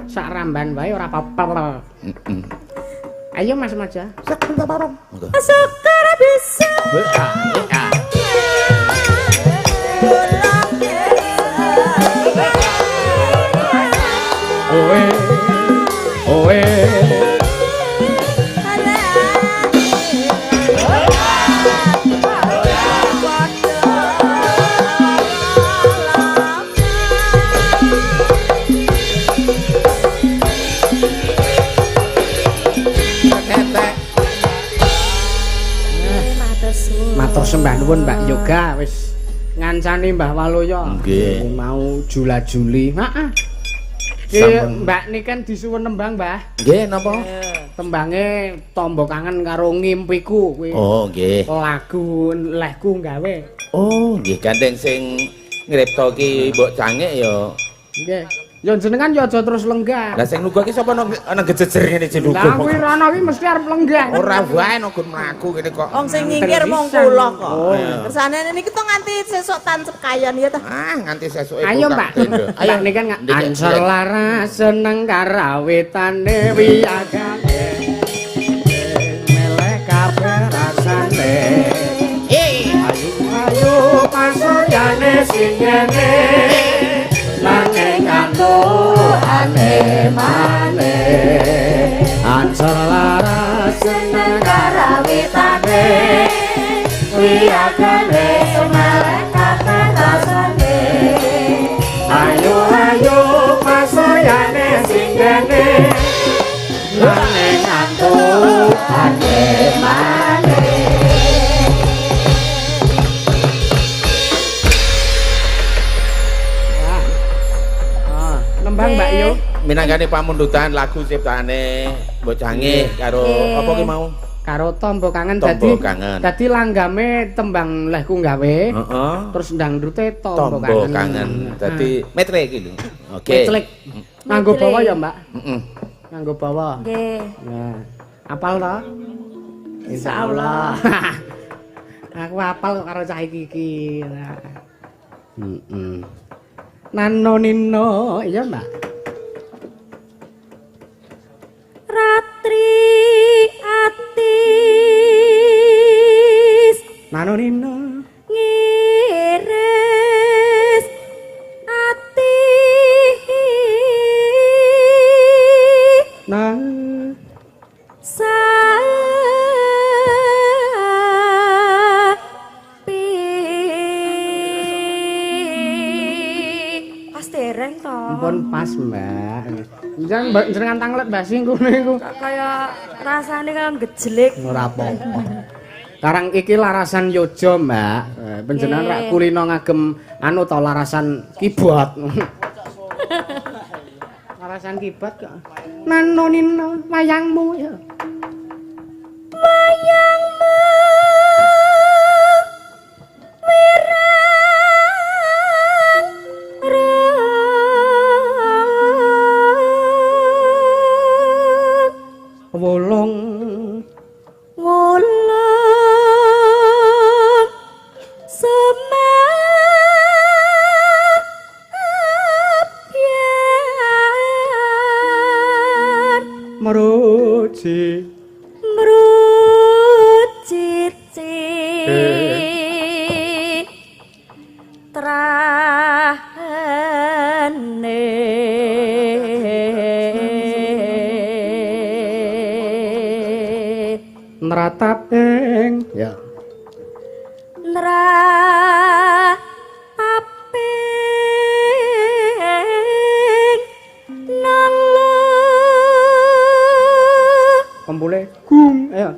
[SPEAKER 1] Sak ramban wae ora apa-apa.
[SPEAKER 3] Heeh.
[SPEAKER 1] Ayo Mas Maja.
[SPEAKER 5] Syukur bisa.
[SPEAKER 3] Eh ah eh ah.
[SPEAKER 1] Oe. Oe.
[SPEAKER 3] Tetek.
[SPEAKER 1] Matur sembah nuwun Mbak Yoga wis ngancani Mbah Waluya.
[SPEAKER 3] Nggih.
[SPEAKER 1] Mau jula-juli. Heeh. Ki
[SPEAKER 3] Sampun.
[SPEAKER 1] Mbak niken disuwun nembang, Mbah.
[SPEAKER 3] Nggih napa?
[SPEAKER 1] Tembange tombo kangen karo ngimpiku kuwi.
[SPEAKER 3] Oh nggih.
[SPEAKER 1] Lagu lehku gawe.
[SPEAKER 3] Oh nggih gandeng sing ngripta ki mbok cangik ya.
[SPEAKER 1] Nggih. Ya jenengan ya aja terus lenggah.
[SPEAKER 3] Lah sing nunggu ki sapa nang ana gejejer ngene jek
[SPEAKER 1] Lah
[SPEAKER 3] nunggu.
[SPEAKER 1] kuwi rono kuwi mesti arep lenggah.
[SPEAKER 3] Ora wae nang nggon mlaku kene kok.
[SPEAKER 4] Wong sing nyingkir mung kula kok.
[SPEAKER 1] Oh.
[SPEAKER 4] Kersane niki to nganti sesuk tancep kayon ya ta.
[SPEAKER 3] Ah nganti sesuke
[SPEAKER 1] Ayo
[SPEAKER 3] bongkar
[SPEAKER 1] Mbak.
[SPEAKER 3] tenda.
[SPEAKER 1] Ayo niken ansor laras seneng karawitane wiyagane. Meleh kabeh rasane.
[SPEAKER 3] Eh.
[SPEAKER 1] Ayu ayu pasuryane singene. Nanging antukane maneh. Ansor laras seneng karawitane wiyagane
[SPEAKER 5] Meleh kabeh rasane.
[SPEAKER 1] Ayo ayo pasuryane singene. Nanging antukane maneh. Ah, nembang Mbak Yu.
[SPEAKER 3] Minangkane pamundutan lagu ciptaane Mbok Cangik karo apa ki mau?
[SPEAKER 1] Karo tombo kangen
[SPEAKER 3] Tombo
[SPEAKER 1] dadi
[SPEAKER 3] kangen.
[SPEAKER 1] dadi langgame tembang lehku gawe.
[SPEAKER 3] Heeh.
[SPEAKER 1] Terus ndangdute tombo
[SPEAKER 3] Tombo
[SPEAKER 1] kangen.
[SPEAKER 3] kangen. Dadi metre iki lho. Oke.
[SPEAKER 1] Metlek. Nganggo bawa ya, Mbak?
[SPEAKER 3] Heeh.
[SPEAKER 1] Nganggo bawa.
[SPEAKER 5] Nggih.
[SPEAKER 1] Nah, apal to? Insyaallah. Aku apal kok karo cah iki iki. Nah. Heeh. Nano nino, iya Mbak.
[SPEAKER 5] Ratri atis
[SPEAKER 1] Nano nino.
[SPEAKER 5] ngiris ati.
[SPEAKER 1] Nah.
[SPEAKER 5] Sapi. dereng to.
[SPEAKER 1] Ampun pas, Mbak. Jangan jenengan tanglet Mbak sing ngono iku.
[SPEAKER 5] Kaya rasane kaya gejlik.
[SPEAKER 1] Ora apa-apa. Karang iki larasan yojo, Mbak. Panjenengan rak kulino ngagem anu to larasan keyboard. Larasan keyboard kok. Nano nino wayangmu ya.
[SPEAKER 5] Wayangmu wirang rang
[SPEAKER 1] Wulung
[SPEAKER 5] wulung semabyar
[SPEAKER 1] meruji
[SPEAKER 5] mrucici trahane
[SPEAKER 1] nratap ing ya
[SPEAKER 5] nratap ing nala
[SPEAKER 1] kempule gung ayo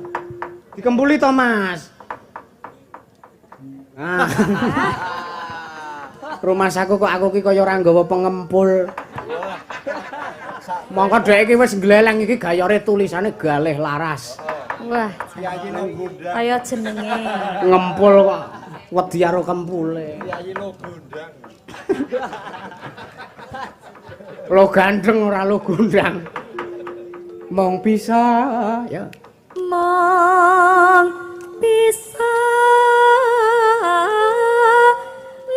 [SPEAKER 1] dikempuli to Mas. Ah. Rumasaku kok aku ki kaya ora nggawa pengempul. Mongko dhek iki wis ngleleng iki gayore tulisane Galih Laras.
[SPEAKER 5] Wah, kaya jenenge.
[SPEAKER 1] Ngempul kok wedi karo kempule. Lo gandeng ora lo gondang. Mong bisa ya.
[SPEAKER 5] Mong bisa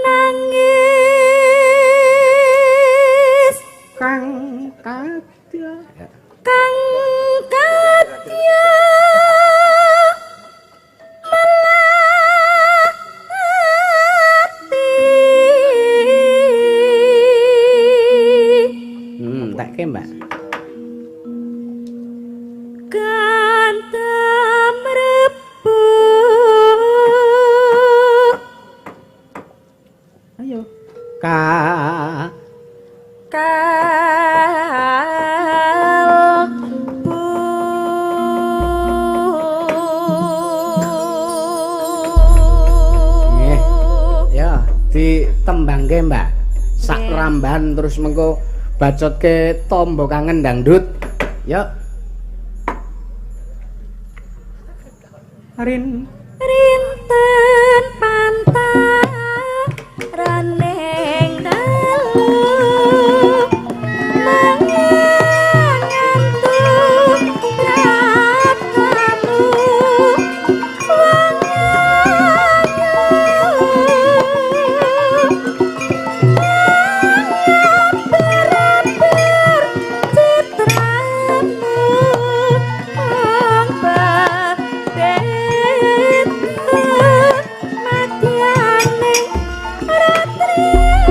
[SPEAKER 5] nangis
[SPEAKER 1] kang kadya
[SPEAKER 5] kang kadya melati.
[SPEAKER 1] Tekke Mbak.
[SPEAKER 5] Gantem rebuk.
[SPEAKER 1] Ayo. Ka
[SPEAKER 5] kalbu.
[SPEAKER 1] Nggih. Ya, ditembangke Mbak. Sak ramban terus mengko bacotke tombo kangen dangdut. Yuk. Rin
[SPEAKER 5] rinten pantaraning dalu mangantu tratamu wangayu citramu wong bebet madyane ratriku.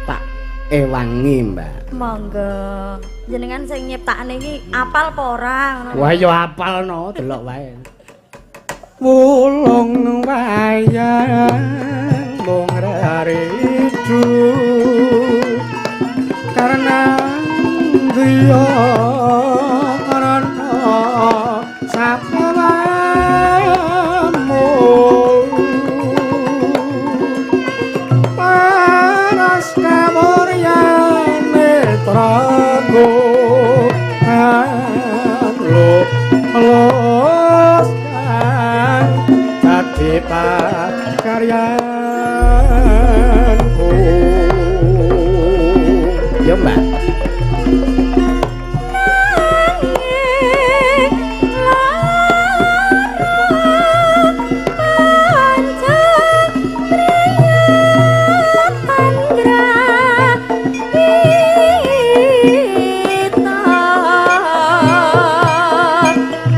[SPEAKER 1] Tak ewangi Mbak.
[SPEAKER 5] Monggo. Jenengan sing nyiptakne iki apal apa ora ngono?
[SPEAKER 1] Wah ya apal no, delok wae. Wulung wayang mung raridu karena dia karena sapamu paras kamuryan netraku lo los kan dadi pakaryanku. Ya Mbak.
[SPEAKER 5] Nanging lara panjang priyatan grahita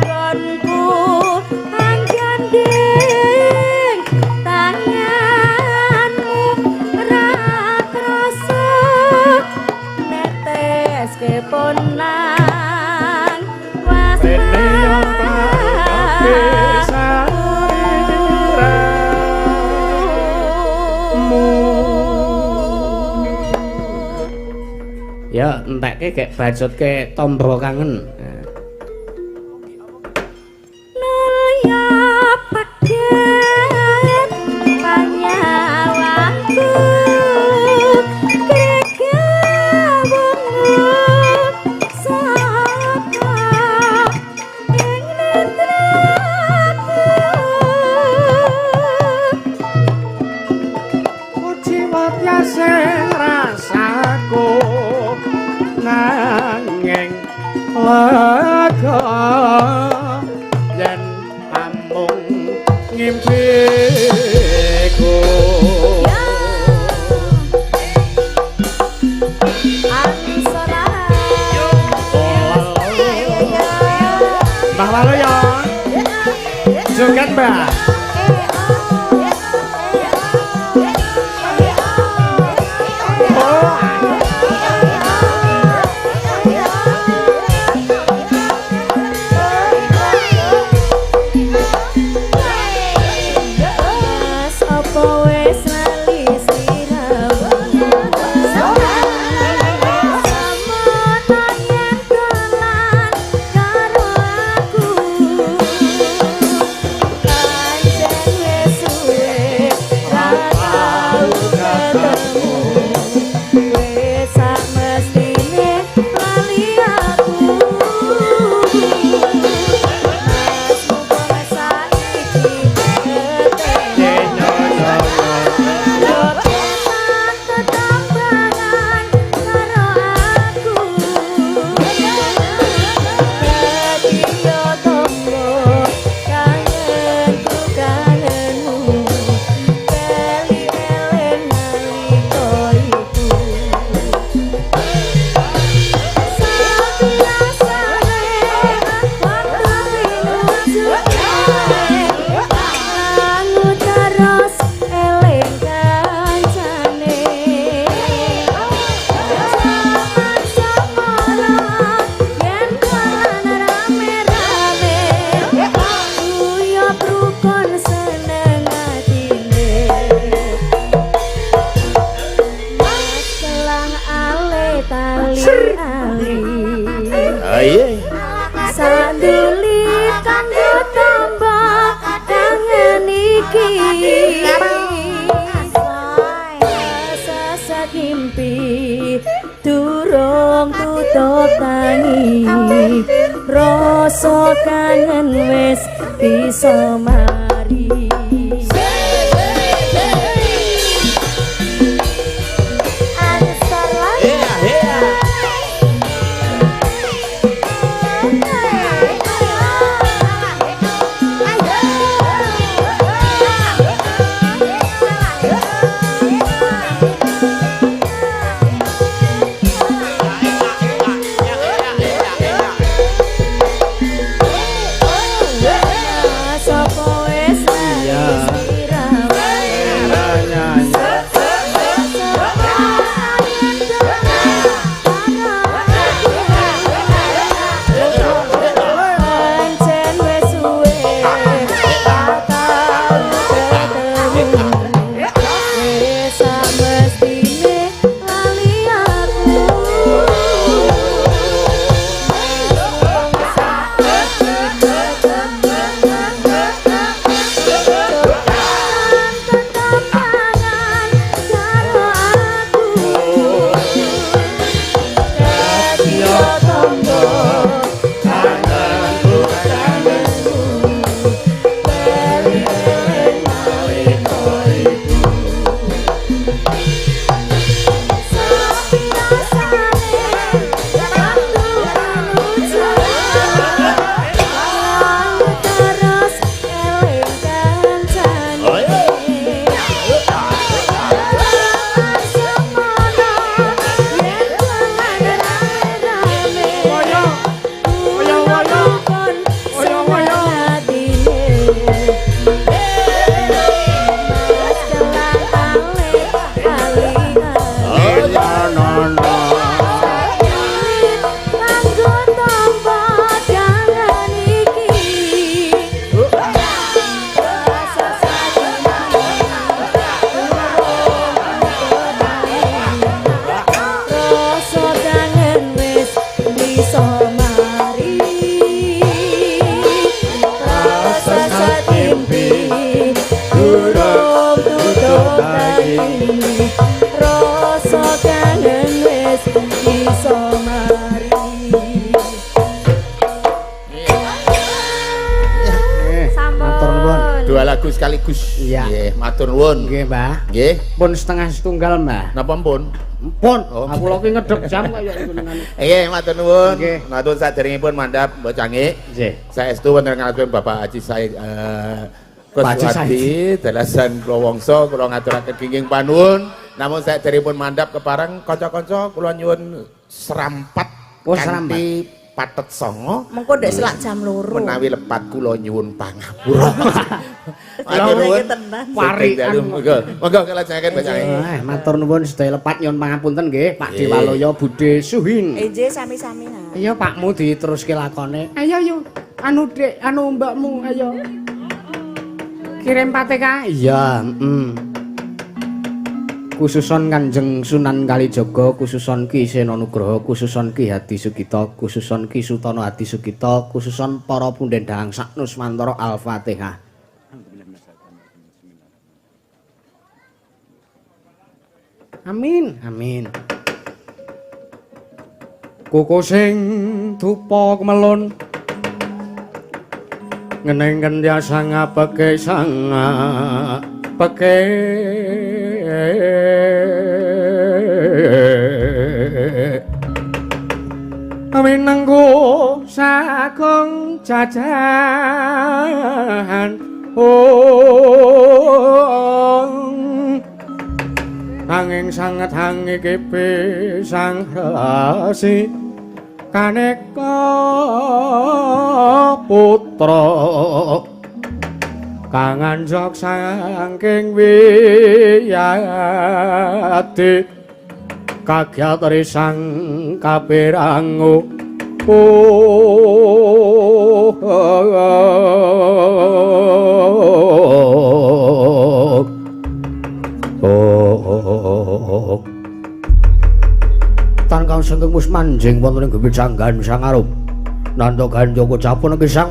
[SPEAKER 5] gonku anggandeng tanganmu ra krasa netes keponang
[SPEAKER 1] Rene yo tak Ya entekke gek bacutke tombo kangen.
[SPEAKER 5] Nulya peken panyawangku kekawungu saka ing netraku.
[SPEAKER 1] Kuciwat sing rasaku nanging lega yen amung ngimpiku. Mbah Waluyo. Joget, Mbah.
[SPEAKER 5] Mas apa wis lali sliramu? Semono yen dolan karo aku. Pancen wis suwe ra tau ketemu. Wis samestine lali aku. Mas muga saiki ketemu. Jogetan tetambangan karo aku. Dadi yo tombo kangenku kangenmu. Bali eling nalika iku. Sabiasane waktu pinuju langu terus eling kancane. Jaman semono yen dolan rame-rame, guyub rukun seneng atine. Mas kelang ale tali ali.
[SPEAKER 3] Ah iya.
[SPEAKER 5] Sanduli kanggo tamba kangen iki. Sasat mimpi durung tutup tangi. Rasa kangen wis bisa mari.
[SPEAKER 3] Iya, iya.
[SPEAKER 5] Sapa wis kangini rasa kangen wis iso mari.
[SPEAKER 1] Matur nuwun.
[SPEAKER 3] Dua lagu sekaligus.
[SPEAKER 1] Iya.
[SPEAKER 3] Nggih, matur nuwun.
[SPEAKER 1] Nggih, Mbah.
[SPEAKER 3] Nggih.
[SPEAKER 1] Pun setengah setunggal, Mbah.
[SPEAKER 3] Napa pun?
[SPEAKER 1] Pun.
[SPEAKER 3] Oh.
[SPEAKER 1] Aku lho ki ngedek jam kaya jenengan.
[SPEAKER 3] Nggih, matur nuwun.
[SPEAKER 1] Nggih.
[SPEAKER 3] Matur saderengipun mandhap Mbok Cangik.
[SPEAKER 1] Nggih.
[SPEAKER 3] Saestu wonten ngalipun Bapak Haji Said
[SPEAKER 1] Pak Haji
[SPEAKER 3] Kuswadi dalasan Klowongso kula ngaturaken ginging panuwun. Namun saderengipun mandhap kepareng kanca-kanca kula nyuwun serampat
[SPEAKER 1] Oh,
[SPEAKER 3] kanthi patet songo
[SPEAKER 4] Mengko ndek selak jam 2.
[SPEAKER 3] menawi lepat kula nyuwun pangapura. Matur nuwun.
[SPEAKER 4] Tenan.
[SPEAKER 1] Parikan.
[SPEAKER 3] Monggo, monggo kelajengaken Mbak Cangik.
[SPEAKER 1] Matur nuwun sedaya lepat nyuwun pangapunten nggih Pak
[SPEAKER 3] Nggih.
[SPEAKER 1] Dewaloyo Bude Suhin.
[SPEAKER 4] Nggih, sami-sami. Nak.
[SPEAKER 1] Iya Pakmu diteruske lakone. Ayo yo. Anu Dik, anu mbakmu ayo. Kirim pateka. Iya, heeh. Khususon Kanjeng Sunan Kalijaga, khususon Ki Sena Nugraha, khususon Ki Hadi Sugita, khususon Ki Sutono Hadi Sugita, khususon para punden dahang sak Nuswantara. Al-Fatihah. Amin, amin. Kuku sing dupa kemelun ngeneng kendya sang apeke sang apeke winengku sagung jajahan nanging sanget hangi kipi sang rasi kaneka putra kang anjok saking wiyati kagyatri sang kapirangu. Tan kang sengkeng mus manjing wonten ing gemi janggan sangarup nanda ganja kocapun sang.